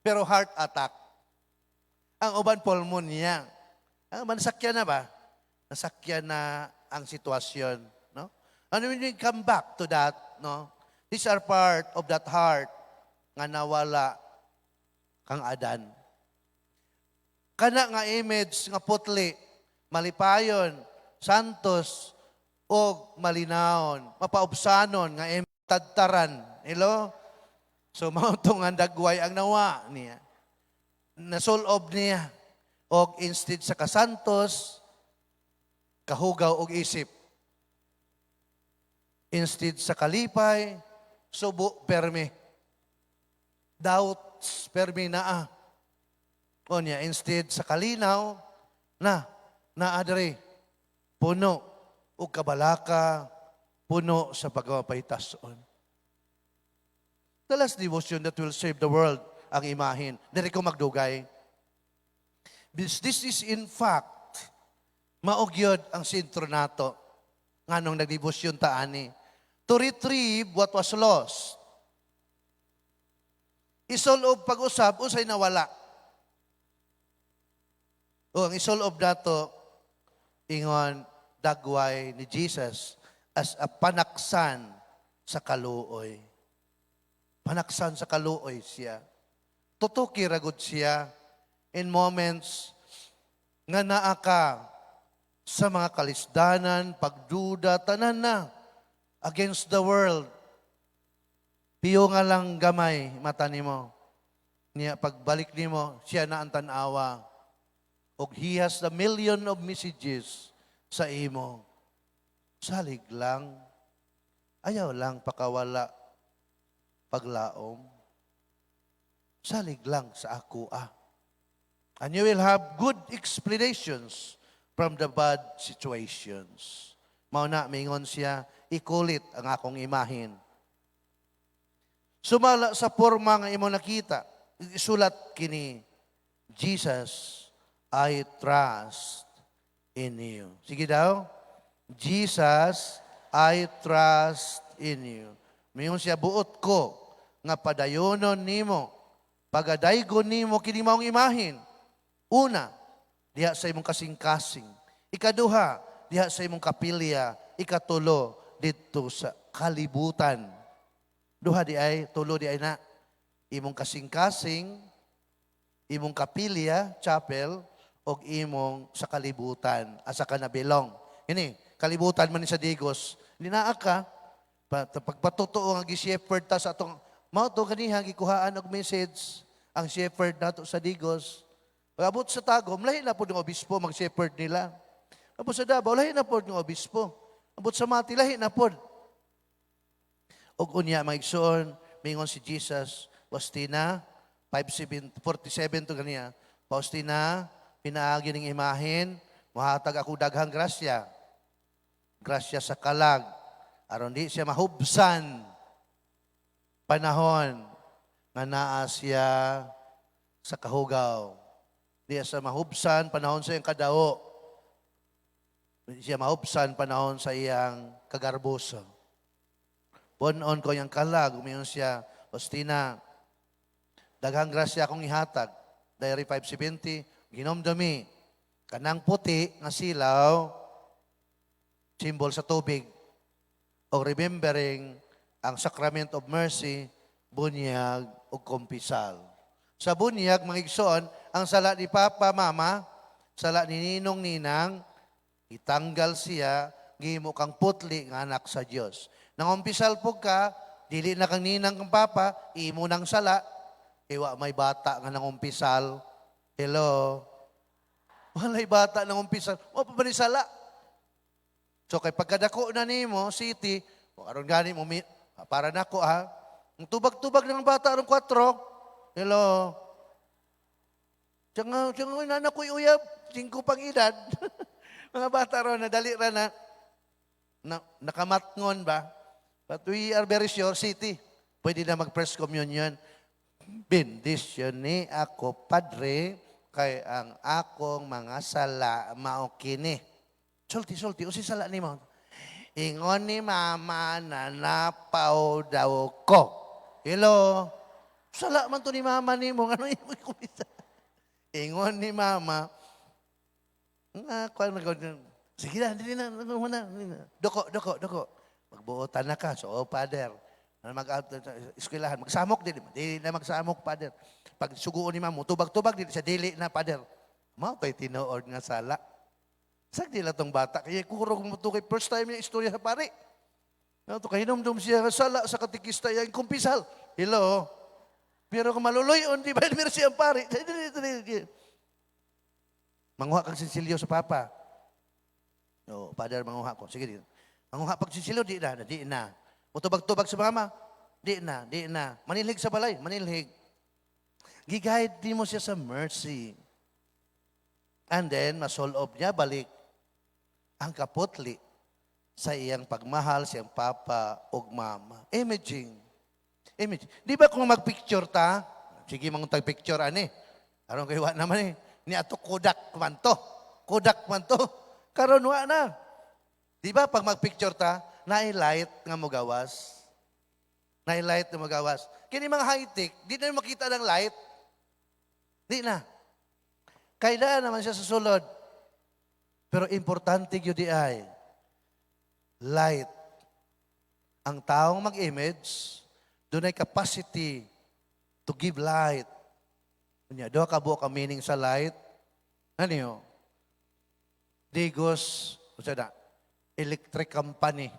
Pero heart attack. Ang uban pulmonya. Ang uban nasakyan na ba? Nasakyan na ang sitwasyon, no? And when we come back to that, no? These are part of that heart nga nawala kang Adan. Kana nga image nga putli, malipayon, santos, og malinawon, mapaubsanon nga image tadtaran. Hello? So mao to nga dagway ang nawa niya. Nasulob niya og instead sa kasantos, kahugaw og isip. Instead sa kalipay, subo permi. Doubts permi naa. O niya, instead sa kalinaw, na, naa diri, puno og kabalaka, puno sa pagpapahitason. The last devotion that will save the world, ang imahin. Diri ko magdugay. This is in fact, mao gyud ang sentro nato. Nganong nagdebosyon ta ani. To retrieve what was lost. Isulob pag-usab, unsay nawala. O ang isulob nato, Ingon dagway ni Jesus as a panaksan sa kaluoy. Panaksan sa kaluoy siya. Tutuki ra gud siya in moments nga naa ka sa mga kalisdanan, pagduda, tanan na against the world. Piyo nga lang gamay mata nimo. Niya pagbalik nimo, siya na ang tan-awa. Og he has the million of messages sa imo. Salig lang. Ayaw lang pakawala paglaom. Salig lang sa ako ah. And you will have good explanations from the bad situations. Mao na mingon siya, ikulit ang akong imahin. Sumala sa porma nga imo nakita, isulat kini, "Jesus, I trust in you." Sige daw, "Jesus, I trust in you." Mingon siya, buot ko nga padayonon nimo, pagadaygon nimo kini maong imahin. Una, diha sa imong kasing-kasing. Ikaduha, diha sa imong kapilya. Ikatulo, didto sa kalibutan. Duha di ay, tulo di ay na. Imong kasing-kasing, imong kapilya, chapel, og imong sa kalibutan, asa ka na-belong. Ini, kalibutan man ni sa Digos. Linaa ka, pagpatotoo nga gi-shepherd ta sa atong, mao to kaniha gikuhaan og message ang shepherd nato sa Digos. Pag-abot sa Tagum, lahi na pod ng obispo mag-shepherd nila. Abot sa Davao, lahi na pod ng obispo. Abot sa Mati, lahi na pod. Og unya, mga igsoon, mingon si Jesus, Faustina, 547 to ganiya. Faustina, pinaagi ning imahin, muhatag ako daghang grasya. Grasya sa kalag. Aron di siya mahubsan panahon nga naa siya sa kahugaw. Di siya mahubsan panahon sa iyang kadao. Di siya mahubsan panahon sa iyang kagarboso. Punon ko iyang kalag, umiyon siya, "Faustina, daghang grasya akong ihatag." Diary 570, ginomdumi, kanang puti nga silaw, symbol sa tubig, o remembering ang Sacrament of Mercy, bunyag o kumpisal. Sa bunyag, mga igsoon, ang sala ni Papa, Mama, sala ni Ninong, Ninang, itanggal siya, gihimo kang putli nga anak sa Dios. Nangumpisal po ka, dili na kang ninang kang papa, imo nang sala, iwa may bata nga nangumpisal. Hello? Walay bata nangumpisal. Wa pa ba ni sala? So kay pagkadako na nimo, city, o aron gani mo, para nako ha, ang tubag-tubag ng bata aron 4. Hello? Tiyan nga, nana ko'y uyab, 5 pang edad. Mga bata ron, nadali ra na, na nakamatngon ba? But we are very sure, city, pwede na mag-first communion. Bendisyon ni ako, Padre, kay ang akong mga sala mao kini. Sulti, sulti, usi sala nimo. Ingon ni Mama na napaw daw ko. Hello? Sala man to ni Mama nimo. Ano imo kumisa? Ingon ni Mama, nga, kuwan na, sige na, dili na, na, na, na. Doko, doko, doko. Magbuotan na ka. So, oh, Father, na mag eskwelahan, magsamok dili, dili na magsamok, Father. Pag suguon ni Mama, tubag-tubag dili sa dili na, Father. Mao to'y tinuod nga sala. Sagdi lang tong bata. Kaya kurog mo to kay first time niya istorya sa pare. No, to kahinumdum siya nga sala sa katikista yang kumpisal. Hello. Pero kung maluloy-on, di ba mercy ang pare? Dili, dili, dili. Manguha kang sinsilyo sa papa. No, Father, manguha ko. Sige, di. Manguha pag sinsilyo, di na, di na. Mutubag-tubag sa mama, di na, di na. Manilhig sa balay, manilhig. Gi-guide di mo siya sa mercy. And then, masolob niya, balik ang kaputli sa iyang pagmahal siyang papa ug mama. Imaging. Image. Di ba kung magpicture ta, sige manguntag picture ani. Aron kay wa naman eh. Ni ato Kodak man to. Kodak man to. Karon wa na. Di ba pag magpicture ta, naay light nga mogawas. Naay light nga mogawas. Kini mga high-tech, di na makita ng light. Di na. Kailan naman siya sa sulod. Pero importante gyud ay light. Ang taong mag-image, dunay capacity to give light. Unya, duha ka buok ang meaning sa light. Ano yun? Digos, unsa na? Electric Company.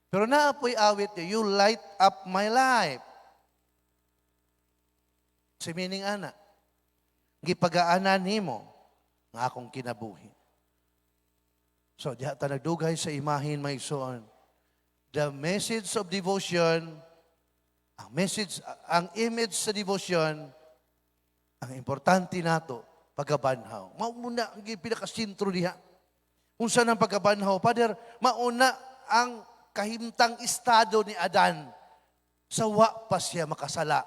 Pero naa po'y awit, "You light up my life." Si meaning ana. Gipagaanan nimo ang akong kinabuhi. So, diha ta nagdugay sa imahin, mga igsoon. The message of devotion, ang message, ang image sa devotion, ang importante nato, pagkabanhaw. Mauna ang pinakasentro diha. Unsa nang pagkabanhaw? Father, mauna ang kahimtang estado ni Adan sa wa pa siya makasala.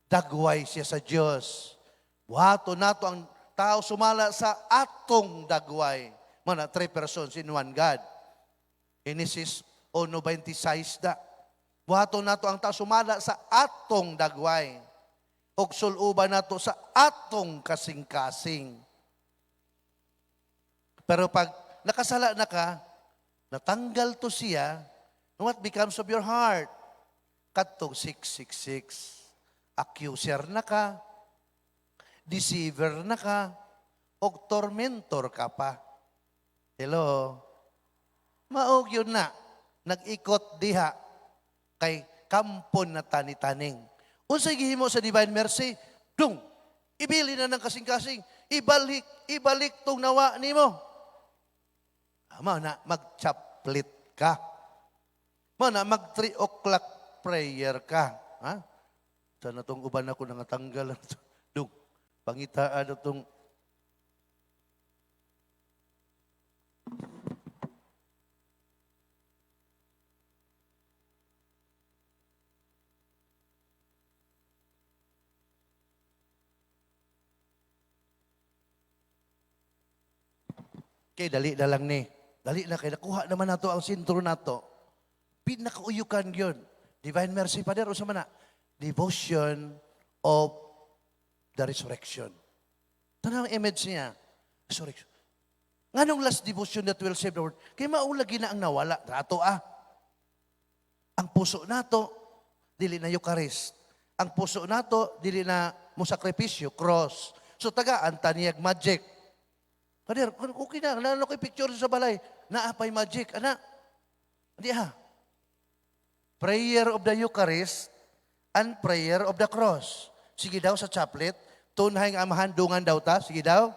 Dagway siya sa Dios. Buhato nato ang tao sumala sa atong dagway. Mana three persons in one God. Genesis 1:26 da. Buhato nato ang tao sumala sa atong dagway. Og suluban nato sa atong kasing-kasing. Pero pag nakasala na ka, natanggal to siya, what becomes of your heart? Kadtong 666. Accuser na ka, deceiver na ka, og tormentor ka pa. Hello? Mao gyud na. Nag-ikot diha kay kampon na tani-taning. Unsay gihimo sa Divine Mercy? Dung! Ibili na ng kasing-kasing. Ibalik, ibalik tong nawa nimo. Mao na, mag-chaplet ka. Mao na, mag 3 o'clock prayer ka. Ha? Sana tong uban ako nangatanggal. Dung, pangitaan na tong. Okay, dali na lang ni. Dali na kay nakuha naman nato ang sentro nato. Pinakauyukan yun. Divine Mercy, Father, unsa man na? Devotion of the resurrection. Tanaw ang image niya. Resurrection. Nganong last devotion that will save the world? Kay mao lagi na ang nawala. Rato ah. Ang puso nato, dili na Eucharist. Ang puso nato, dili na mo sakripisyo, cross. So tagaan taniyag magic. Father, okay na, nano ko'y picture sa balay. Naapay magic, ana. Di ha. Prayer of the Eucharist and prayer of the cross. Sige daw sa chaplet, tunhay ng Amahan, dungan daw ta. Sige daw.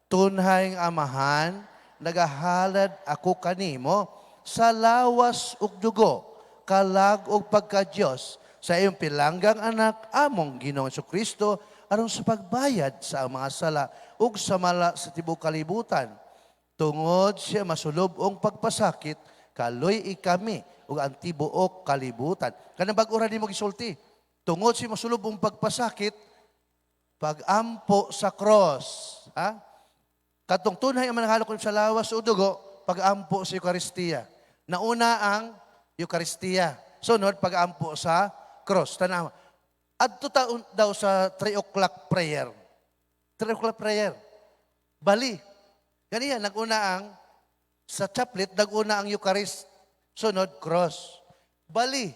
Tunhay ng Amahan, nagahalad ako kanimo sa lawas ug dugo, kalag ug pagka-Diyos, sa iyong pilanggang anak, among Ginoong Kristo, aron sa pagbayad sa mga sala ug sa mala sa tibuok kalibutan. Tungod siya masulub-ong pagpasakit, kaluy-i kami ug ang tibuok kalibutan. Kanang bag-o ra nimo gisulti. Tungod siya masulub-ong pagpasakit, pagampo sa cross. Ha? Katong tunay ang manahalo sa lawas o dugo, pagampo sa Eucharistia. Nauna ang Eucharistia. Sunod, pagampo sa cross. Tanawa. Adto ta daw sa 3 o'clock prayer. 3 o'clock prayer. Bali. Ganiya, nag-una ang, sa chaplet, nag-una ang Eucharist. Sunod, cross. Bali.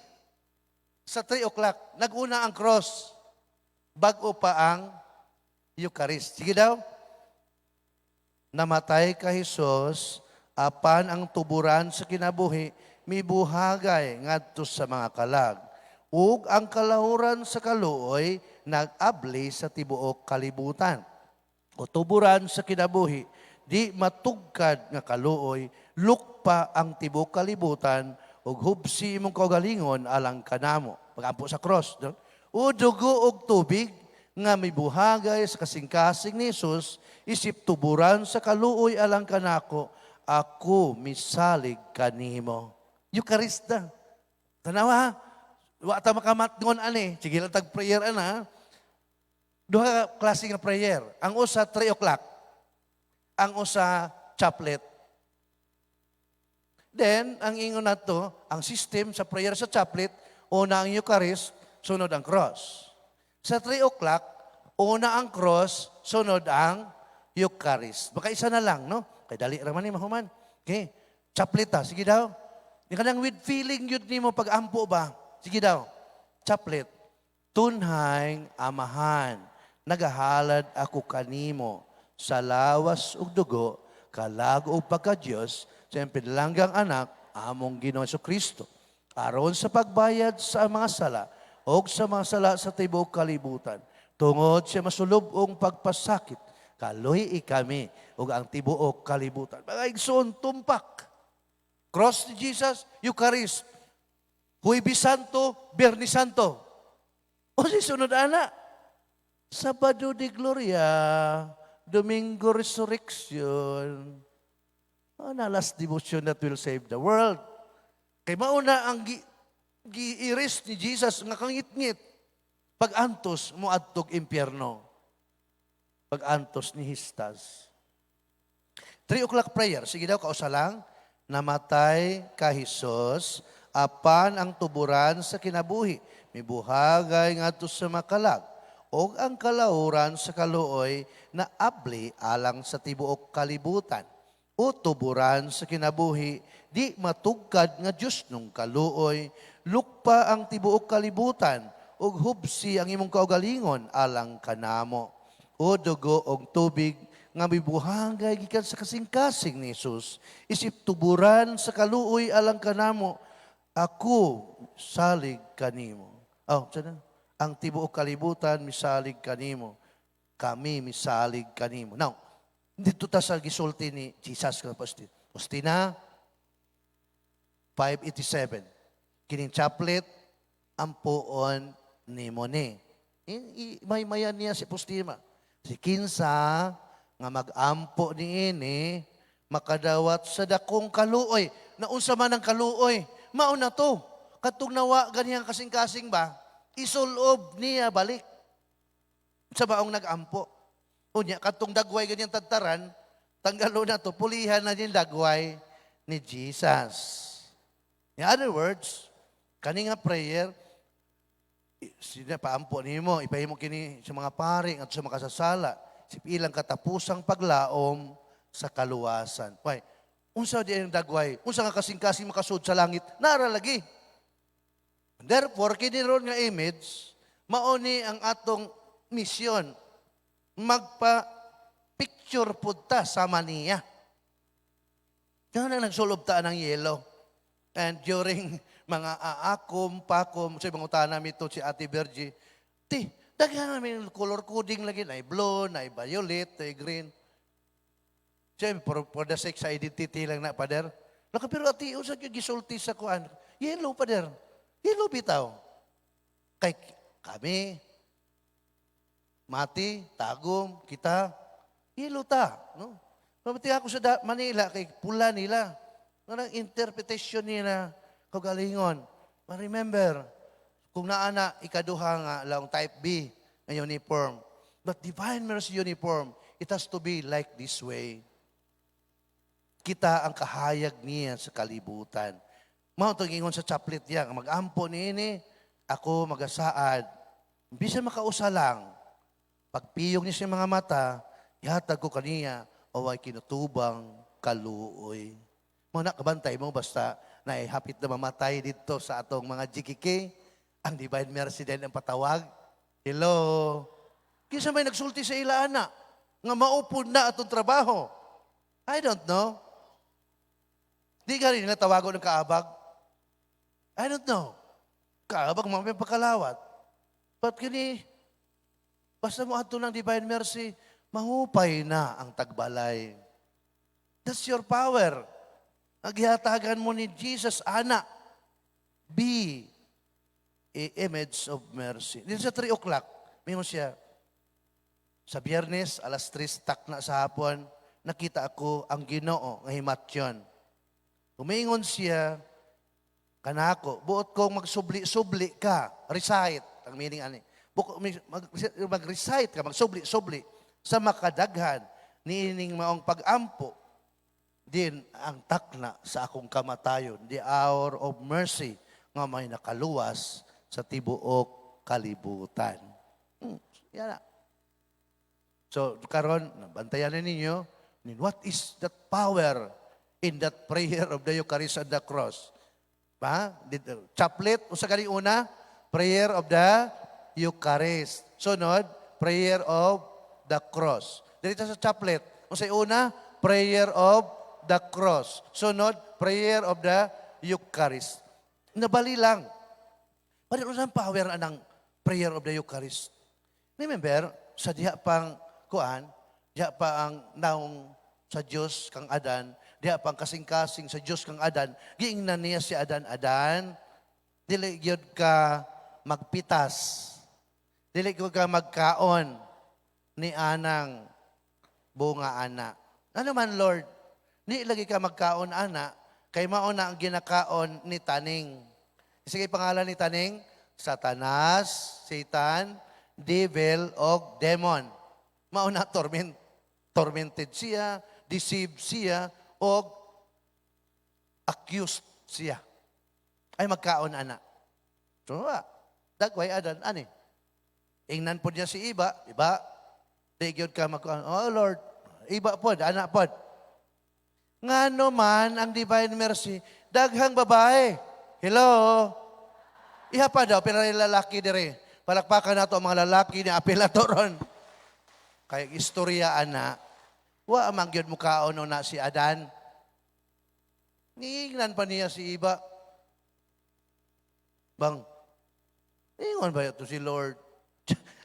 Sa 3 o'clock, nag-una ang cross. Bago pa ang Eucharist. Sige daw. Namatay ka Jesus, apan ang tuburan sa kinabuhi, mibuhagay ngadto sa mga kalag. Ug ang kalahuran sa kaluoy nag-abli sa tibuok kalibutan. O tuburan sa kinabuhi, di matugkad nga kaluoy, lukpa ang tibuok kalibutan, ug hubsi imong kaugalingon alang kanamo. Pagampo sa cross. No? O dugo og tubig nga mibuhagay sa kasing-kasing ni Jesus, isip tuburan sa kaluoy alang kanako, ako misalig kanimo. Eucharist na. Tanawa ha? Wa ta makamatngon ani. Sige lang tag prayer ana. Duha ka klase nga prayer. Ang usa 3 o'clock. Ang usa chaplet. Then, ang ingon nato, ang system sa prayer sa chaplet, una ang Eucharist, sunod ang cross. Sa 3 o'clock, una ang cross, sunod ang Eucharist. Baka isa na lang, no? Kay dali raman ni mahuman. Okay. Chaplet ta, sige daw. Di kanang with feeling yun nimo pag-ampo ba? Sige daw. Chaplet. Tunhayng Amahan, nagahalad ako kanimo sa lawas ug dugo, kalag ug pagka-Diyos, sa iyang pinalanggang anak, among Ginoong Kristo, aron sa pagbayad sa mga sala o sa mga sala sa tibuok kalibutan. Tungod sa masulub-ong pagpasakit, kaluy kami ug ang tibuok kalibutan. Mga igsoon, tumpak. Cross ni Jesus, Eucharist. Huwebes Santo, Biyernes Santo. O si sunod ana, Sabado de Gloria, Domingo Resurrection. Oh, na last devotion that will save the world. Kay mauna ang gi-iris ni Jesus nga kangitngit pag-antos mo adtog impyerno. Pag-antos ni Histas. 3 o'clock prayer. Sige daw, kausa lang. Namatay ka, Hesus, apan ang tuburan sa kinabuhi mibuhagay ngadto sa makalag og ang kalauran sa kaluoy na abli alang sa tibuok kalibutan. O tuburan sa kinabuhi, di matugkad nga Dios nung kaluoy, lukpa ang tibuok kalibutan ug hubsi ang imong kaugalingon alang kanamo. O dugo og tubig nga mibuhangay gikan sa kasing-kasing ni Jesus, isip tuburan sa kaluoy alang kanamo, ako salig kanimo. Oh, sana? Ang tibuok kalibutan misalig kanimo. Kami misalig kanimo. Now, dito ta sa gisulti ni Jesus ka Postina. Postina 587. Kining chaplet ampuon nimo ni. May mayan niya si Postima. Si kinsa nga mag-ampo niini makadawat sa dakong kaluoy. Naunsa man ang kaluoy? Mao na to. Katong nawa ganiyang kasing-kasing ba? Isulob niya balik sa baong nag-ampo. Unya, katong dagway ganyang tadtaran, tanggalo na to, pulihan na din dagway ni Jesus. In other words, kani nga prayer, sina paampo nimo, ipahimo kini sa mga pari at sa makasasala, si ilang katapusang paglaom sa kaluwasan. Why? Unsa di ang dagway? Unsa nga kasing-kasing makasud sa langit? Nara lagi. Therefore, kini ron nga image, mao ni ang atong misyon. Magpa picture pud ta sama niya. Kaya na nagsulob ta ng yelo. And during mga aakom, pakom, sa ibang utana namin ito si Ate Virgie, ti, daghan namin color coding lagi, na blue, na violet, na green. Siyempre, for the sake sa identity lang na, Pader. Laka, pero ati, unsa gyud gisulti sa kuan? Yellow, Pader. Yellow bitaw. Kay kami, Mati, Tagum, kita, yellow ta. No? Pamati ako sa Manila, kay pula nila. Nga interpretation nila, kagalingon. But remember, kung naana, ikaduha nga lang type B nga uniform. But Divine Mercy uniform, it has to be like this way. Kita ang kahayag niya sa kalibutan. Mao itong ingon sa chaplet niya, nga mag-ampo niini, ako magasaad. Bisan makausa lang, pagpiyong niya sa mga mata, ihatag ko kaniya, o ay kinutubang kaluoy. Mo na kabantay mo basta na hapit na mamatay dito sa atong mga GKK, ang Divine Mercy din ang patawag. Hello? Kinsa may nagsulti sa ila ana nga maupod na atong trabaho? I don't know. Di ka rin nila tawagon ng kaabag. I don't know. Kaabag, mga may pagkalawat. But kini, basta mo ato ng Divine Mercy, mahupay na ang tagbalay. That's your power. Naghihatagan mo ni Jesus, ana, be a image of mercy. Dito sa 3 o'clock, may siya, sa Biyernes, alas 3 tak na sa hapon, nakita ako ang Ginoo nga himatyon. Umingon siya, kanako, buot kong magsubli-subli ka, recite, ang meaning ani. Mag-recite ka, magsubli-subli sa makadaghan niining maong pag-ampo din ang takna sa akong kamatayon, the hour of mercy nga may nakaluwas sa tibuok kalibutan. Yan na. So karon bantayan na ninyo, what is that power in that prayer of the Eucharist and the cross? Ba? Chaplet, usa kani una, prayer of the Eucharist. Sunod, prayer of the cross. Dito sa chaplet, unsay una, prayer of the cross. Sunod, prayer of the Eucharist. Nabali lang. Pero unsa ang power anang prayer of the Eucharist? Remember, sa diha pang kuan, diha pa ang naong sa Dios kang Adan, diha pang kasing-kasing sa Dios kang Adan, giingnan niya si Adan, "Adan, dili gyud ka magpitas. Dili gyud ka magkaon ni anang bunga ana." "Ano man, Lord?" "Di lagi ka magkaon ana, kay mao na ang ginakaon ni Taning." Sige, pangalan ni Taning? Satanas, Satan, devil, og demon. Mao na tormented siya, deceived siya, og accused siya. Ay magkaon ana. So, dagway Adan, ani. Ingnan po niya si Iba, "Iba, di gyud ka magkaon." "Oh Lord," Iba pod, anak pod. Ngano man ang divine mercy, daghang babae. Hello? Iha pa daw, pero lalaki dire. Palakpakan nato ang mga lalaki ni apil ato ron. Kay istorya ana, wa man gyud mukaon no na si Adan. Niingnan pa niya si Iba. Bang, ingon ba ito si Lord?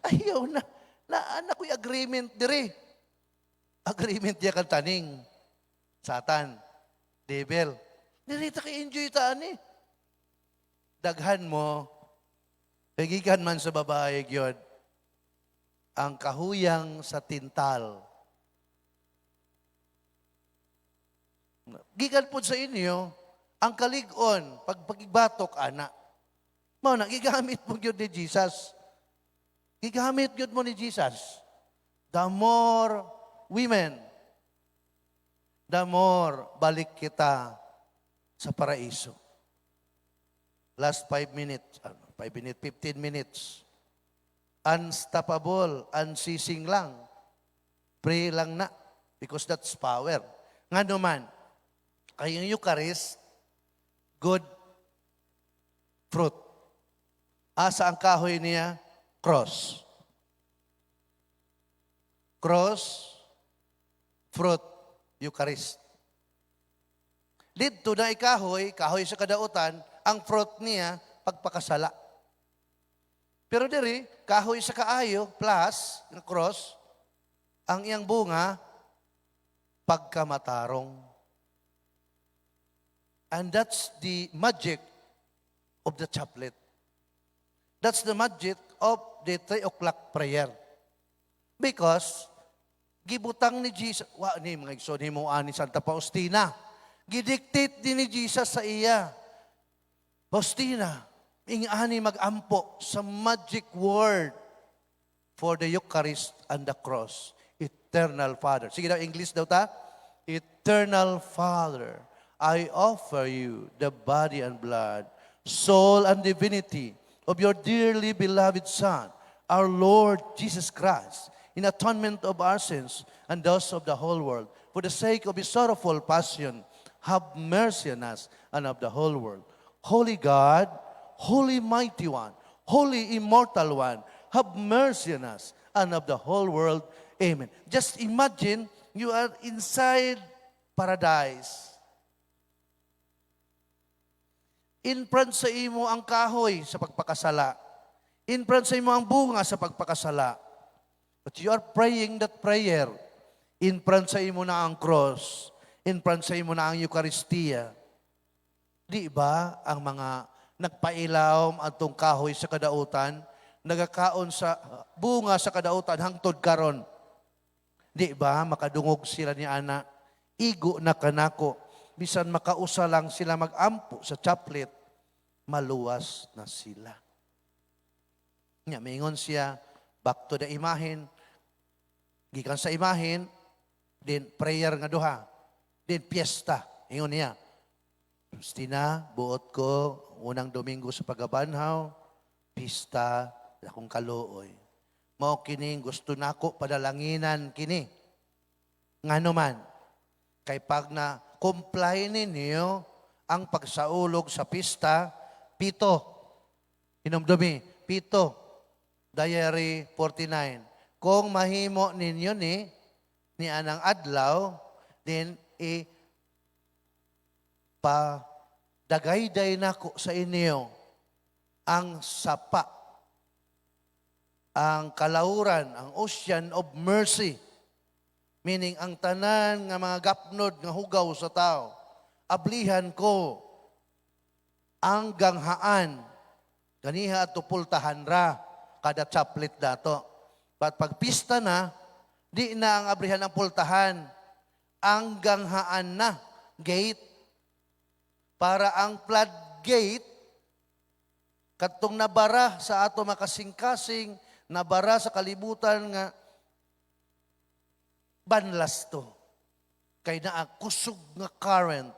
Ayaw na. Na anak ko'y agreement dire. Agreement niya kang Taning. Satan. Devil. Diri ta kay enjoy ta ani. Daghan mo, kay gikan man sa babae gyud ang kahuyang sa tintal. Gikan po sa inyo, ang kalig-on, pag pagbatok, ana. Mao na, gigamit mo gyud ni Jesus. Gigamit gyud mo ni Jesus. The more women, the more balik kita sa paraiso. Last 5 minutes, 5 minutes, 15 minutes. Unstoppable, unceasing lang. Pray lang na. Because that's power. Nga naman, kay yung Eucharist, good fruit. Asa ang kahoy niya? Cross. Cross, fruit, Eucharist. Dito na ikahoy, kahoy sa kadautan, ang fruit niya, pagpakasala. Pero diri, kahoy sa kaayo, plus, yung cross, ang iyang bunga, pagkamatarong. And that's the magic of the chaplet. That's the magic of the 3 o'clock prayer. Because, gibutang ni Jesus, wa ni mga igsoon nimo ani Santa Faustina. Gidictate din ni Jesus sa iya. "Faustina, ingani magampo sa magic word for the Eucharist and the cross. Eternal Father." Sige daw, English daw ta. "Eternal Father, I offer you the body and blood, soul and divinity of your dearly beloved Son, our Lord Jesus Christ, in atonement of our sins and those of the whole world. For the sake of his sorrowful passion, have mercy on us and of the whole world. Holy God, Holy Mighty One, Holy Immortal One, have mercy on us and of the whole world. Amen." Just imagine you are inside paradise. In front sa imo ang kahoy sa pagpakasala. In front sa imo ang bunga sa pagpakasala. But you are praying that prayer. In front sa imo na ang cross. In front sa imo na ang Eucharistia. Di ba ang mga nagpailawom atong kahoy sa kadautan, nagakaon sa bunga sa kadautan hangtod karon? Di ba makadungog sila ni ana, igo na kanako, bisan makausa lang sila magampo sa chaplet, maluwas na sila. Nya mingon siya, back to the imahin, gikan sa imahin, din prayer nga duha, din piyesta. Ingon niya, "Faustina, buot ko, unang Domingo sa pagabanhaw, pista, akong kaluoy." Mao kining gusto nako padalanginan kini. Ngano man, kay pag na comply ninyo ang pagsaulog sa pista, 7. Hinumdumi, 7. Diary 49. Kung mahimo ninyo ni anang adlaw, then i pa dagayday nako sa inyo ang sapa, ang kalauran, ang ocean of mercy. Meaning, ang tanan nga mga gapnod nga hugaw sa tao, ablihan ko ang ganghaan. Ganiha at pultahan ra kada chaplet dato. But pag pista na, di na ang abrihan ang pultahan. Ang ganghaan na, gate. Para ang floodgate, katong nabara sa ato makasing-kasing, nabara sa kalibutan nga banlas to. Kay naa kusog nga current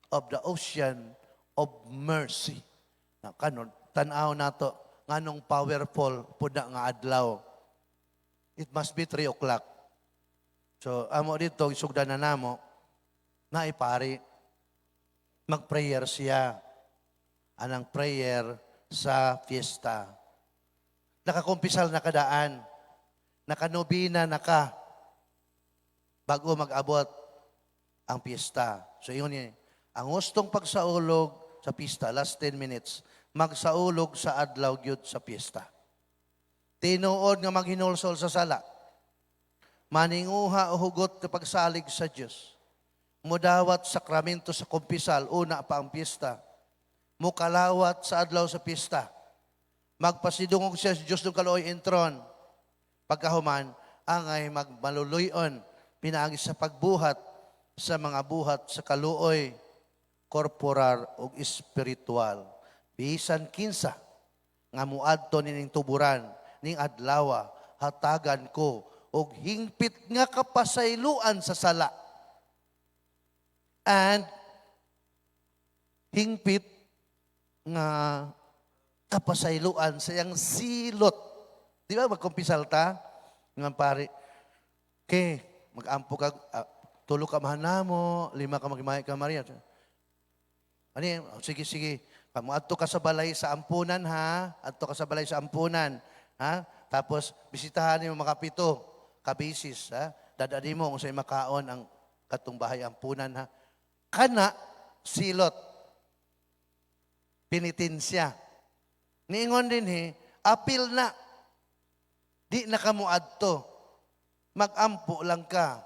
of the ocean of mercy. Na kanon tan-aw nato nganong powerful pud na nga adlaw. It must be 3 o'clock. So amo dito isugdan na namo na ipari mag-prayer siya. Anang prayer sa fiesta. Nakakumpisal na kadaan. Nakanobina na ka bago mag-abot ang piyesta. So yun yun. Ang gustong pagsaulog sa pista, last 10 minutes, magsaulog sa adlaw gyud sa piyesta. Tinuod nga maghinulsol sa sala. Maninguha o hugot nga pagsalig sa Dios. Mudawat sakramento sa kumpisal, una pa ang piyesta. Mukalawat sa adlaw sa piyesta. Magpasidungog siya sa Dios ng kaluoy intron. Pagkahuman, angay magmaluluyon, pinaagi sa pagbuhat sa mga buhat sa kaluoy, corporal ug espiritual. Bisan kinsa nga muadto nining tuburan ning adlawa, hatagan ko og hingpit nga kapasayloan sa sala and hingpit nga kapasayloan sa iyang silot. Di ba magkumpisal ta? Nga pare, okay, mag-ampo ka, tulo ka Amahan namo, lima ka Magimaya ka Maria. Ano yan? Oh, sige, sige. Kamo adto ka sa balay sa ampunan ha. Adto ka sa balay sa ampunan, ha? Tapos bisitahan nimo mga 7 ka bisis ha. Dada mo kung sa'y makaon ang katong bahay ampunan ha. Kana silot. Penitensya. Niingon din he, apil na. Di na ka mo adto. Magampo lang ka.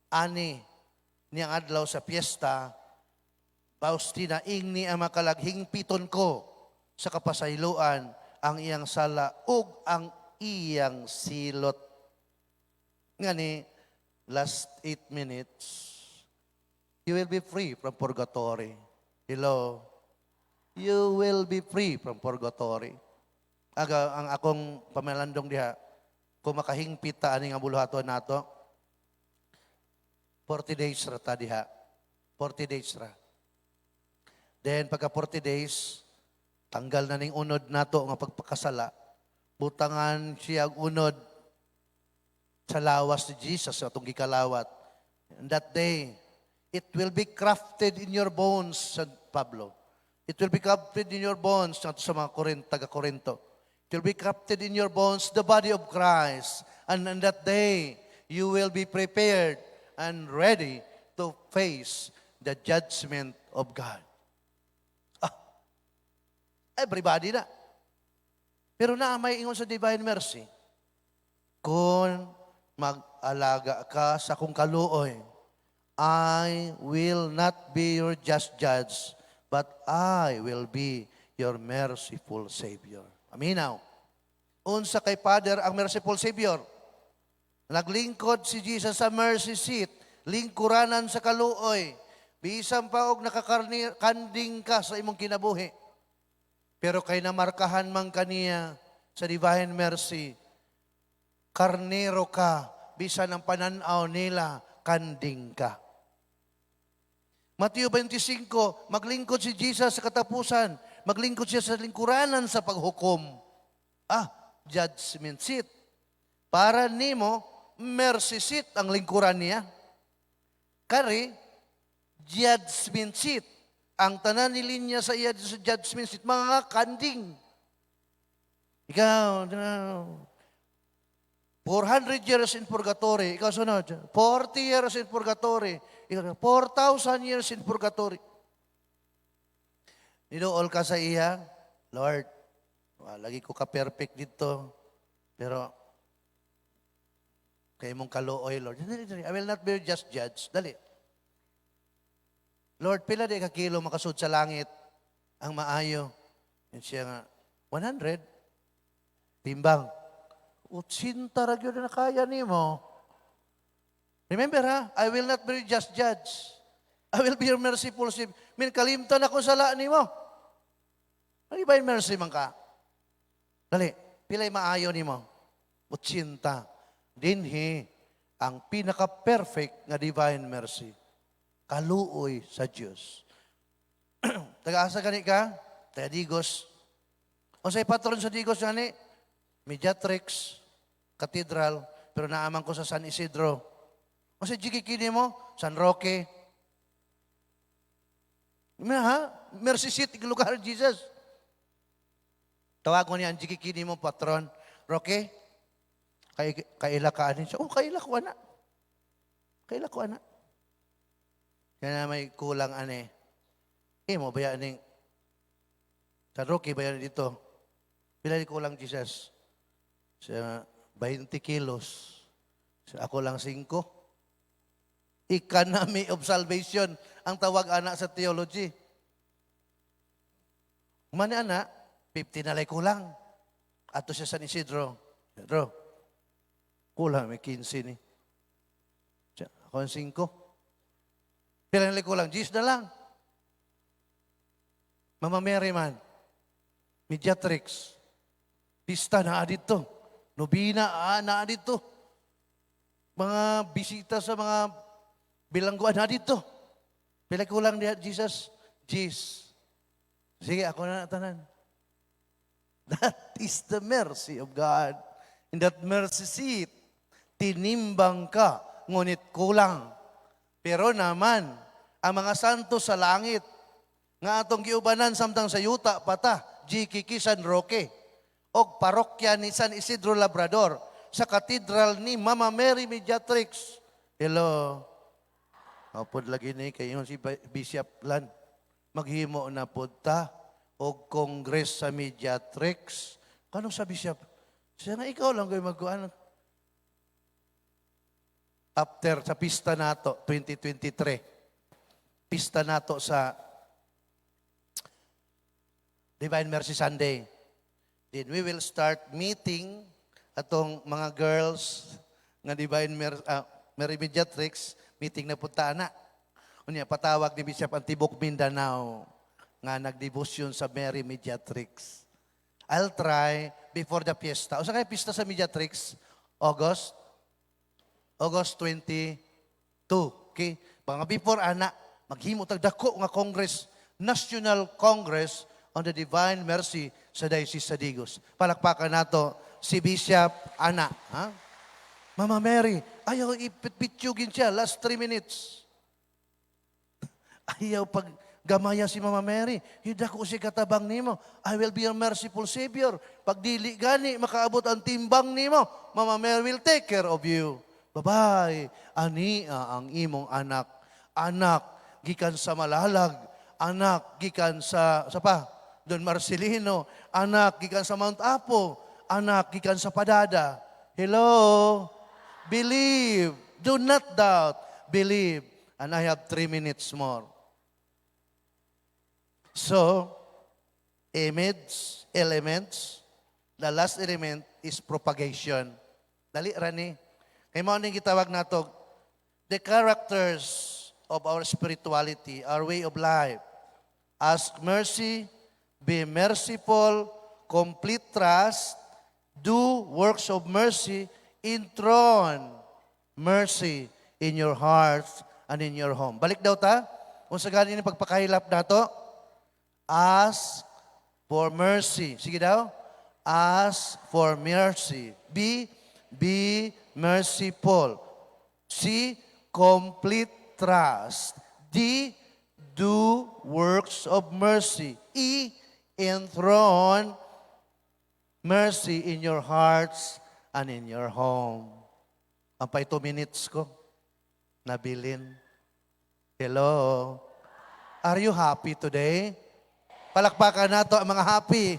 Ani niyang adlaw sa piyesta, Faustina, ingni ang makalag, hingpiton ko sa kapasayloan ang iyang sala ug ang iyang silot. Ngani, last 8 minutes, you will be free from purgatory. Hello? You will be free from purgatory. Aga, ang akong pamalandong diha, kung makahingpit ta ani nga buluhaton nato, 40 days ra ta diha. 40 days ra. Then pagka 40 days, tanggal na ning unod nato nga pagpakasala. Butangan siya og unod sa lawas ni Jesus sa atong gikalawat. And that day, it will be crafted in your bones, said Pablo. It will be crafted in your bones, sa mga taga-Korinto. It will be crafted in your bones, the body of Christ. And on that day, you will be prepared and ready to face the judgment of God. Ah, everybody na. Pero na may ingon sa divine mercy, kung mag-alaga ka sa kong kaluoy, I will not be your just judge, but I will be your merciful Savior. Aminaw. Unsa kay Father ang merciful Savior? Naglingkod si Jesus sa mercy seat, lingkuranan sa kaluoy. Bisan pa og nakakarni kanding ka sa imong kinabuhi. Pero kay namarkahan man kaniya sa divine mercy, karnero ka, bisan ang pananaw nila, kanding ka. Mateo 25, maglingkod si Jesus sa katapusan. Maglingkod siya sa lingkuranan sa paghukom. Ah, judgment seat. Para nimo, mercy seat ang lingkuran niya. Kari, judgment seat. Ang tanan ni linya sa iya sa judgment seat, mga kanding. Ikaw, 400 years in purgatory. Ikaw sunod, 40 years in purgatory. Ikaw, 4,000 years in purgatory. Niduol ka sa iya, "Lord, lagi ko ka-perfect dito. Pero, kay mong kaluoy, Lord." Dali, dali. I will not be just judge. Dali. "Lord, pila di ka kilo makasud sa langit ang maayo?" Yan siya nga, "100." Timbang. 80 ra gyud na kaya nimo. Remember ha, I will not be just judge. I will be your merciful Savior. Min kalimtan ako sala nimo. Ano ba yung mercy man ka? Dali, pilay maayo nimo? 80. Dinhi ang pinaka-perfect nga divine mercy. Kaluoy sa Diyos. Taga-asa gani ka? Taga Digos. Unsay patron sa Digos gani? Mediatrix, Cathedral, pero naaman ko sa San Isidro. Unsay GKK mo? San Roque. Ha? Mercy seat, lugar Jesus. Tawag ko niya ang GKK mo, patron. "Roque, kay, kaila ka ani siya?" "Oh, kaila ko ana. Kaila ko ana. Kaya na may kulang ani. Eh mo ba ning San Roque ba yan dito? Pila ni kulang, Jesus?" Siya, "20 kilos." Siya, "Ako lang 5." Economy of salvation ang tawag ana sa theology. Mani ana, 50 na lay kulang. Ato siya San Isidro. "Isidro, kulang may 15 ni." Siya, "Ako ang 5." "Pila na lay kulang?" "10 na lang." Mama Mary man, Mediatrix, pista na dito. Nobina na dito. Mga bisita sa mga bilangguan na dito. "Pila kulang diha, Jesus?" "10." "Sige, ako na tanan." That is the mercy of God. In that mercy seat, tinimbang ka, ngunit kulang. Pero naman, ang mga santo sa langit, nga atong giubanan samtang sa yuta pata, GKK San Roque, og parokya ni San Isidro Labrador, sa katedral ni Mama Mary Mediatrix. Hello. Apod lagi ni kayo si Bishop Lan. Maghimo na pod ta og Congress sa Mediatrix. Kano sa Bishop? Siya nga ikaw lang kayo magkuan. After sa pista nato 2023. Pista nato sa Divine Mercy Sunday. Then we will start meeting atong mga girls nga Divine Mary Mediatrix, meeting na punta na. Unya patawag ni Bishop ang tibok Mindanao nga nagdebosyon sa Mary Mediatrix. I'll try before the fiesta. Usa kay pista sa Mediatrix? August? August 22. Okay? Mga before ana, maghimo tag dako nga Congress, National Congress on the Divine Mercy sa Diocese sa Digos. Palakpakan nato si Bishop Ana. Ha? Mama Mary, ayaw ipitpitsugin siya, last 3 minutes. Ayaw pag gamaya si Mama Mary. Hida ko si katabang nimo. I will be your merciful Savior. Pag dili gani makaabot ang timbang nimo, Mama Mary will take care of you. Bye-bye. Ania ang imong anak. Anak, gikan sa Malalag. Anak, gikan sa pa, Don Marcelino. Anak, gikan sa Mount Apo. Anak, gikan sa Padada. Hello? Believe. Do not doubt. Believe. And I have 3 minutes more. So, image, elements, the last element is propagation. Dali rani. Kay mao ning gitawag nato the characters of our spirituality, our way of life. Ask mercy, be merciful, complete trust, do works of mercy, enthrone mercy in your hearts and in your home. Balik daw ta. Kung sa gani ni pagpakahilap nato, ask for mercy. Sige daw. Ask for mercy. Be Be merciful. C, complete trust. D, do works of mercy. E, enthrone mercy in your hearts and in your home. Ang pay 2 minutes ko, nabilin. Hello? Are you happy today? Palakpakan nato ang mga happy.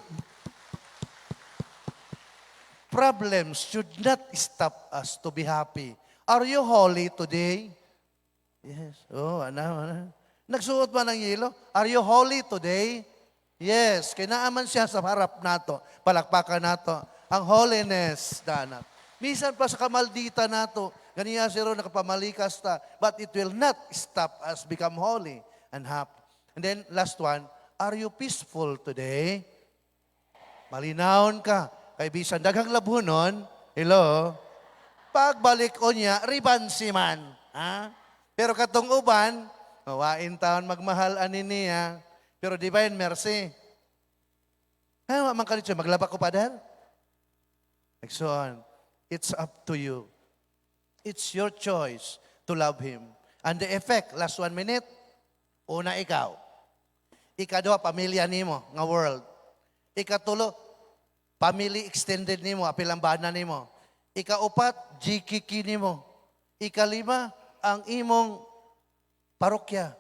Problems should not stop us to be happy. Are you holy today? Yes. Oh, ano, ano. Nagsuot ba ng yelo? Are you holy today? Yes. Kay naa man siya sa harap nato. Palakpakan nato. Ang holiness, dana. Bisan pa sa kamaldita nato. Ganiya si Ro nakapamalikas ta. But it will not stop us become holy and happy. And then, last one, are you peaceful today? Malinawon ka. Kay bisan daghang labhonon, hello, pagbalik ko niya, ribansi man. Ha? Pero katong uban, wain taon magmahal ani niya, pero divine mercy. Ha, wa man kalit, maglaba ko, Father. Igsoon, it's up to you. It's your choice to love Him. And the effect, last 1 minute, una ikaw. Ikaduha, pamilya nimo nga world. Ikatulo, family extended nimo, apil ang bana nimo. Ikaupat, GKK nimo. Ikalima, ang imong parokya.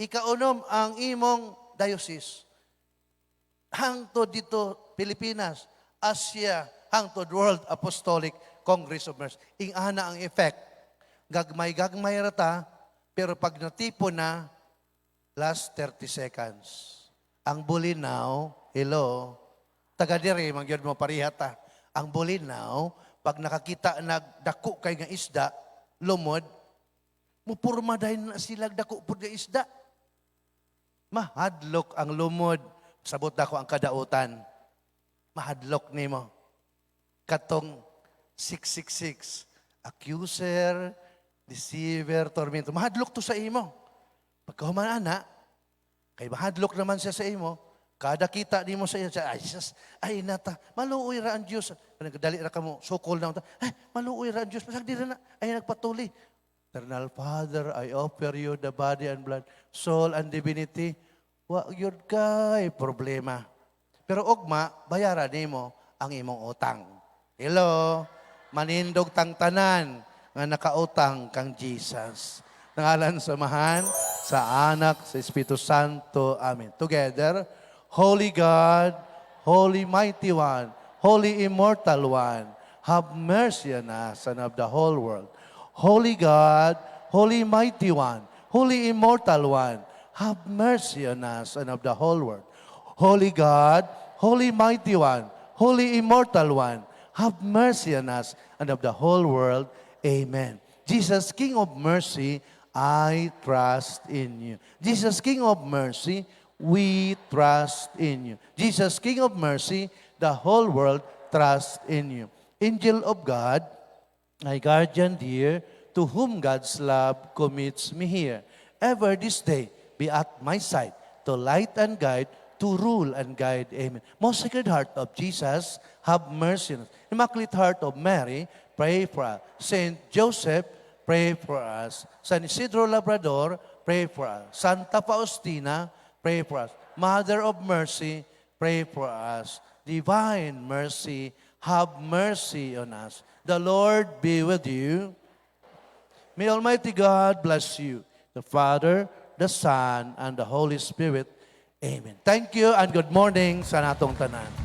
Ikaunom, ang imong diocese. Hangtod dito, Pilipinas, Asia, hangtod World Apostolic Congress of Mercy. Ingana ang effect. Gagmay-gagmay rata, pero pag natipon na, last 30 seconds. Ang Bolinao, hello, taga diri, man gyud mo pareha ta. Ang Bolinao, pag nakakita nagdako kay nga isda, lumod, mupurma dayon na sila dako pud nga isda. Mahadlok ang lumod. Sabot na ko ang kadautan. Mahadlok nimo. Katong 666. Accuser, deceiver, tormentor. Mahadlok to sa imo. Pagkahuman ana, kay mahadlok naman siya sa imo, kada kita nimo sa iya, siya, ay, sus, ay nata, maluoy ra ang Diyos. Dali ra kamo, sukol na. Ay, maluoy ra ang Diyos. Pasag di ra na, ay nagpatuli. Eternal Father, I offer you the body and blood, soul and divinity. Wa gyud kay problema. Pero ugma, bayaran nimo ang imong utang. Hello? Manindog tang tanan nga nakautang kang Jesus. Ngalan sa Amahan, sa Anak, sa Espiritu Santo. Amen. Together, Holy God, Holy Mighty One, Holy Immortal One, have mercy on us and of the whole world. Holy God, Holy Mighty One, Holy Immortal One, have mercy on us and of the whole world. Holy God, Holy Mighty One, Holy Immortal One, have mercy on us and of the whole world. Amen. Jesus, King of mercy, I trust in you. Jesus, King of mercy, we trust in you. Jesus, King of mercy, the whole world trusts in you. Angel of God, my guardian dear, to whom God's love commits me here. Ever this day be at my side, to light and guide, to rule and guide. Amen. Most Sacred Heart of Jesus, have mercy on us. Immaculate Heart of Mary, pray for us. Saint Joseph, pray for us. San Isidro Labrador, pray for us. Santa Faustina, pray for us. Mother of Mercy, pray for us. Divine Mercy, have mercy on us. The Lord be with you. May Almighty God bless you, the Father, the Son, and the Holy Spirit. Amen. Thank you and good morning sa natong tanan.